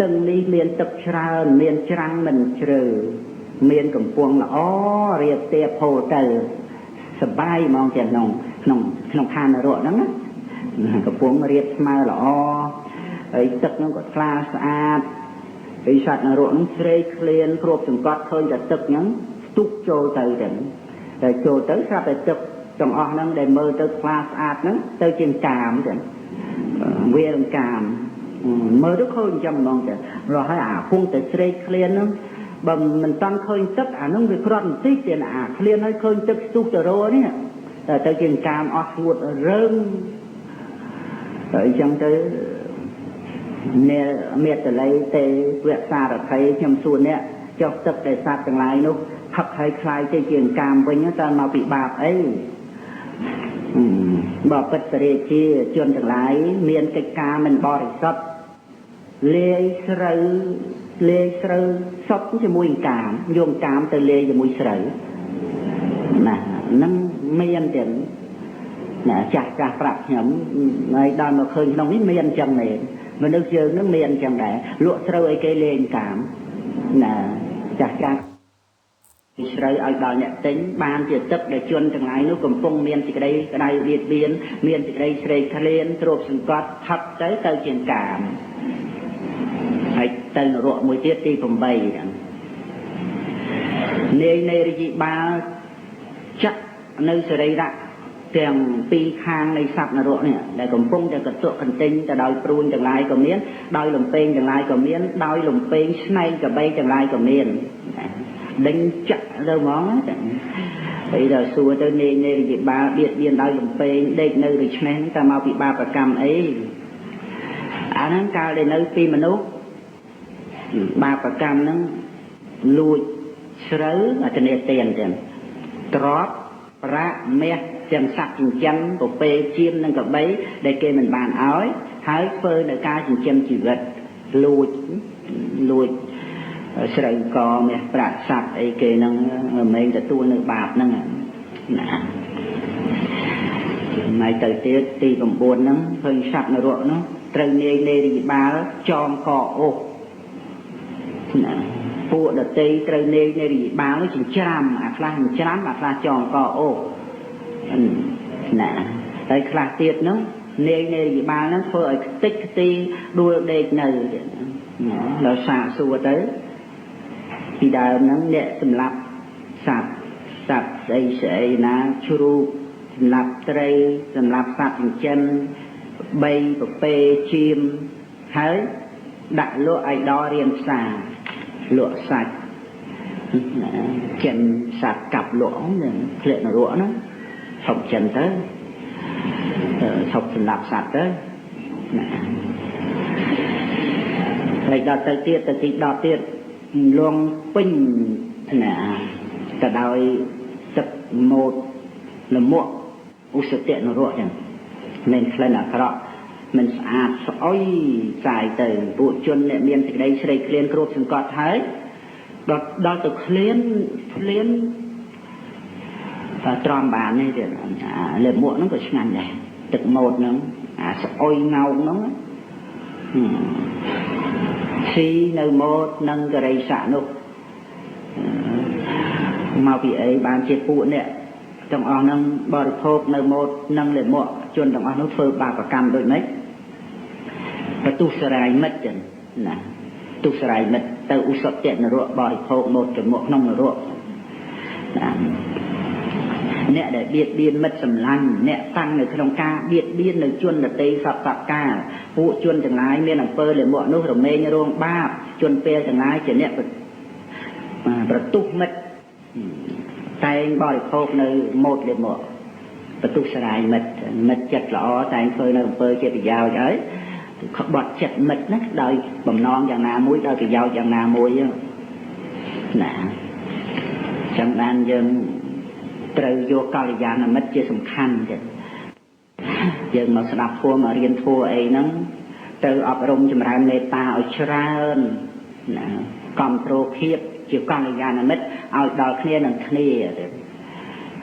ទឹងនេះមានទឹកច្រើនមានច្រាំងមិនជ្រៅមានកំពង់ល្អរៀបទៀបហូរទៅសបាយហ្មងទាំងក្នុងក្នុងក្នុងឋាននរកហ្នឹងណាកំពង់រៀបស្មើល្អហើយទឹកហ្នឹងក៏ថ្លាស្អាតហើយសត្វនរកហ្នឹងស្រេកឃ្លានគ្របសង្កត់ឃើញតែទឹកហ្នឹងស្ទុះចូលទៅទាំងតែចូលទៅស្រាប់តែទឹកទាំងអស់ហ្នឹងដែលមើលទៅថ្លាស្អាតហ្នឹងទៅជាកាមទាំងវានឹងកាមមើលទៅឃើញអញ្ចឹងហ្មងទាំងរហូតអាពងតែស្រេកឃ្លានហ្នឹងបើមិនតាន់ឃើញទឹកអាហ្នឹងវាគ្រាន់បន្តិចទៀតអាឃ្លានហើយឃើញទឹកស្ទុះទៅរនេះតែទៅជាកាមអស់ស្ងួតរើងហើយអញ្ចឹងទៅអ្នកមេតល័យទេវសារថីខ្ញុំសួរអ្នកចុះទឹកដែលសត្វទាំងឡាយនោះផឹកហើយคล้ายទៅជាកាមវិញតើមកពីបាបអីបើពិតរាជាជនទាំងឡាយមានកិច្ចការមិនបរិសុទ្ធលាយស្រូវលាយស្រូវសុទ្ធជាមួយកាមយកកាមទៅលាយជាមួយស្រូវណាហ្នឹងមានទាំងណាចាស់ចាស់ប្រាប់ខ្ញុំហើយដល់មកឃើញក្នុងនេះមានអញ្ចឹងមែនមនុស្សយើងនឹងមានអញ្ចឹងដែរលក់ស្រូវឲ្យគេលេងកាមណាចាស់ចាស់ពីស្រូវឲ្យដល់អ្នកទិញបានជាទឹកដែលជនទាំងឡាយនោះកំពុងមានសេចក្តីក្តៅបៀតបៀនមានសេចក្តីស្រេកឃ្លានទ្រពសង្កត់ថប់ទៅទៅជាកាមហើយទៅនរកមួយទៀតទី8ហ្នឹងនាយនៃរាជបាលចាក់នៅសរីរៈទាំងពីរខាងនៃសត្វនរកនេះដែលកំពុងតែកន្ទក់កន្ទិញទៅដោយព្រួញទាំងឡាយក៏មានដោយលំពេងទាំងឡាយក៏មានដោយលំពេងស្នែងកបីទាំងឡាយក៏មានដេញចាក់ទៅហ្មងហើយដល់សួរទៅនាយនៃរាជបាលបៀតបៀនដោយលំពេងដេកនៅដូច្នេះតើមកពីបាបកម្មអីអាហ្នឹងកាលដែលនៅពីមនុស្សបាបកម្មហ្នឹងលួចស្រូវអធិទានទាំងទ្រព្យប្រាក់មាសទាំងសត្វចិញ្ចឹមពពេជៀមនិងកបីដែលគេមិនបានឲ្យហើយធ្វើនៅការចិញ្ចឹមជីវិតលួចលួចស្រូវកមាសប្រាក់សត្វអីគេហ្នឹងមិនមែនទទួលនៅបាបហ្នឹងណាហើយទៅទៀតទី9ហ្នឹងឃើញសត្វនរកនោះត្រូវនាយនៃរាជបាលចងកអូសណាពួកដតីត្រូវនាយនៃរាជបាលនោះចិញ្ច្រាំអាខ្លះចិញ្ច្រាំអាខ្លះចងកអូសណាហើយខ្លះទៀតនោះនាយនៃរាជបាលហ្នឹងធ្វើឲ្យខ្ទេចខ្ទីដួលដេកនៅដល់សាកសួរទៅពីដើមហ្នឹងអ្នកសម្លាប់សត្វសត្វស្អីស្អីណាជ្រូកសម្លាប់ត្រីសម្លាប់សត្វចិញ្ចឹមបីពពេជៀមហើយដាក់លក់ឲ្យដល់រៀនផ្សារលក់សាច់ចិនសត្វកាប់លក់ហ្នឹងធ្លាក់នរកហ្នឹងឈប់ចិនទៅឈប់សម្លាប់សត្វទៅណាហើយដល់ទៅទៀតទៅទី10ទៀតលងពេញណាទៅដោយទឹកម៉ូតលមួកឧសតៈនរកចឹងមានក្លិនអាក្រក់មិនស្អាតស្អុយសាយទៅពួកជនអ្នកមានសេចក្តីស្រេកឃ្លានគ្របសង្កត់ហើយដល់ទៅឃ្លានឃ្លានតែទ្រាំបាននេះទៀតអាលមួកហ្នឹងក៏ឆ្ងាញ់ដែរទឹកម៉ូតហ្នឹងអាស្អុយងោងហ្នឹងស៊ីនៅម៉ូតនិងករិស័កនោះមកពីអីបានជាពួកអ្នកទាំងអស់ហ្នឹងបរិភោគនៅម៉ូតនិងលមួកជនទាំងអស់នោះធ្វើបាបកម្មដូចម៉េចបន្ទុះសរាយមិត្តចឹងណាទុះសរាយមិត្តទៅឧសតៈនរកបរិភោគម៉ូតចំមកក្នុងនរកណាអ្នកដែលបៀតបៀនមិត្តសម្លាញ់អ្នកតាំងនៅក្នុងការបៀតបៀននៅជនដទៃសពសពកាលពួកជនទាំងឡាយមានអំពើលមួកនោះរមែងរងបាបជនពេលទាំងឡាយជាអ្នកប្រទុះមិត្តតែងបរិភោគនៅម៉ូតលមួកបន្ទុះសរាយមិត្តមិត្តចិត្តល្អតែងធ្វើនៅអំពើជាប្រយោជន៍ហើយក្បត់ចិត្តមិត្តណាដោយបំណងយ៉ាងណាមួយដោយប្រយោជន៍យ៉ាងណាមួយណាចឹងបានយើងត្រូវយកកល្យាណមិត្តជាសំខាន់ទៀតយើងមកស្ដាប់ធម៌មករៀនធម៌អីហ្នឹង ទៅអប់រំចម្រើនមេត្តាឲ្យច្រើនណា គ្រប់គ្រងភាពជាកល្យាណមិត្តឲ្យដល់គ្នានឹងគ្នា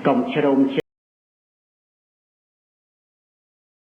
កុំជ្រោម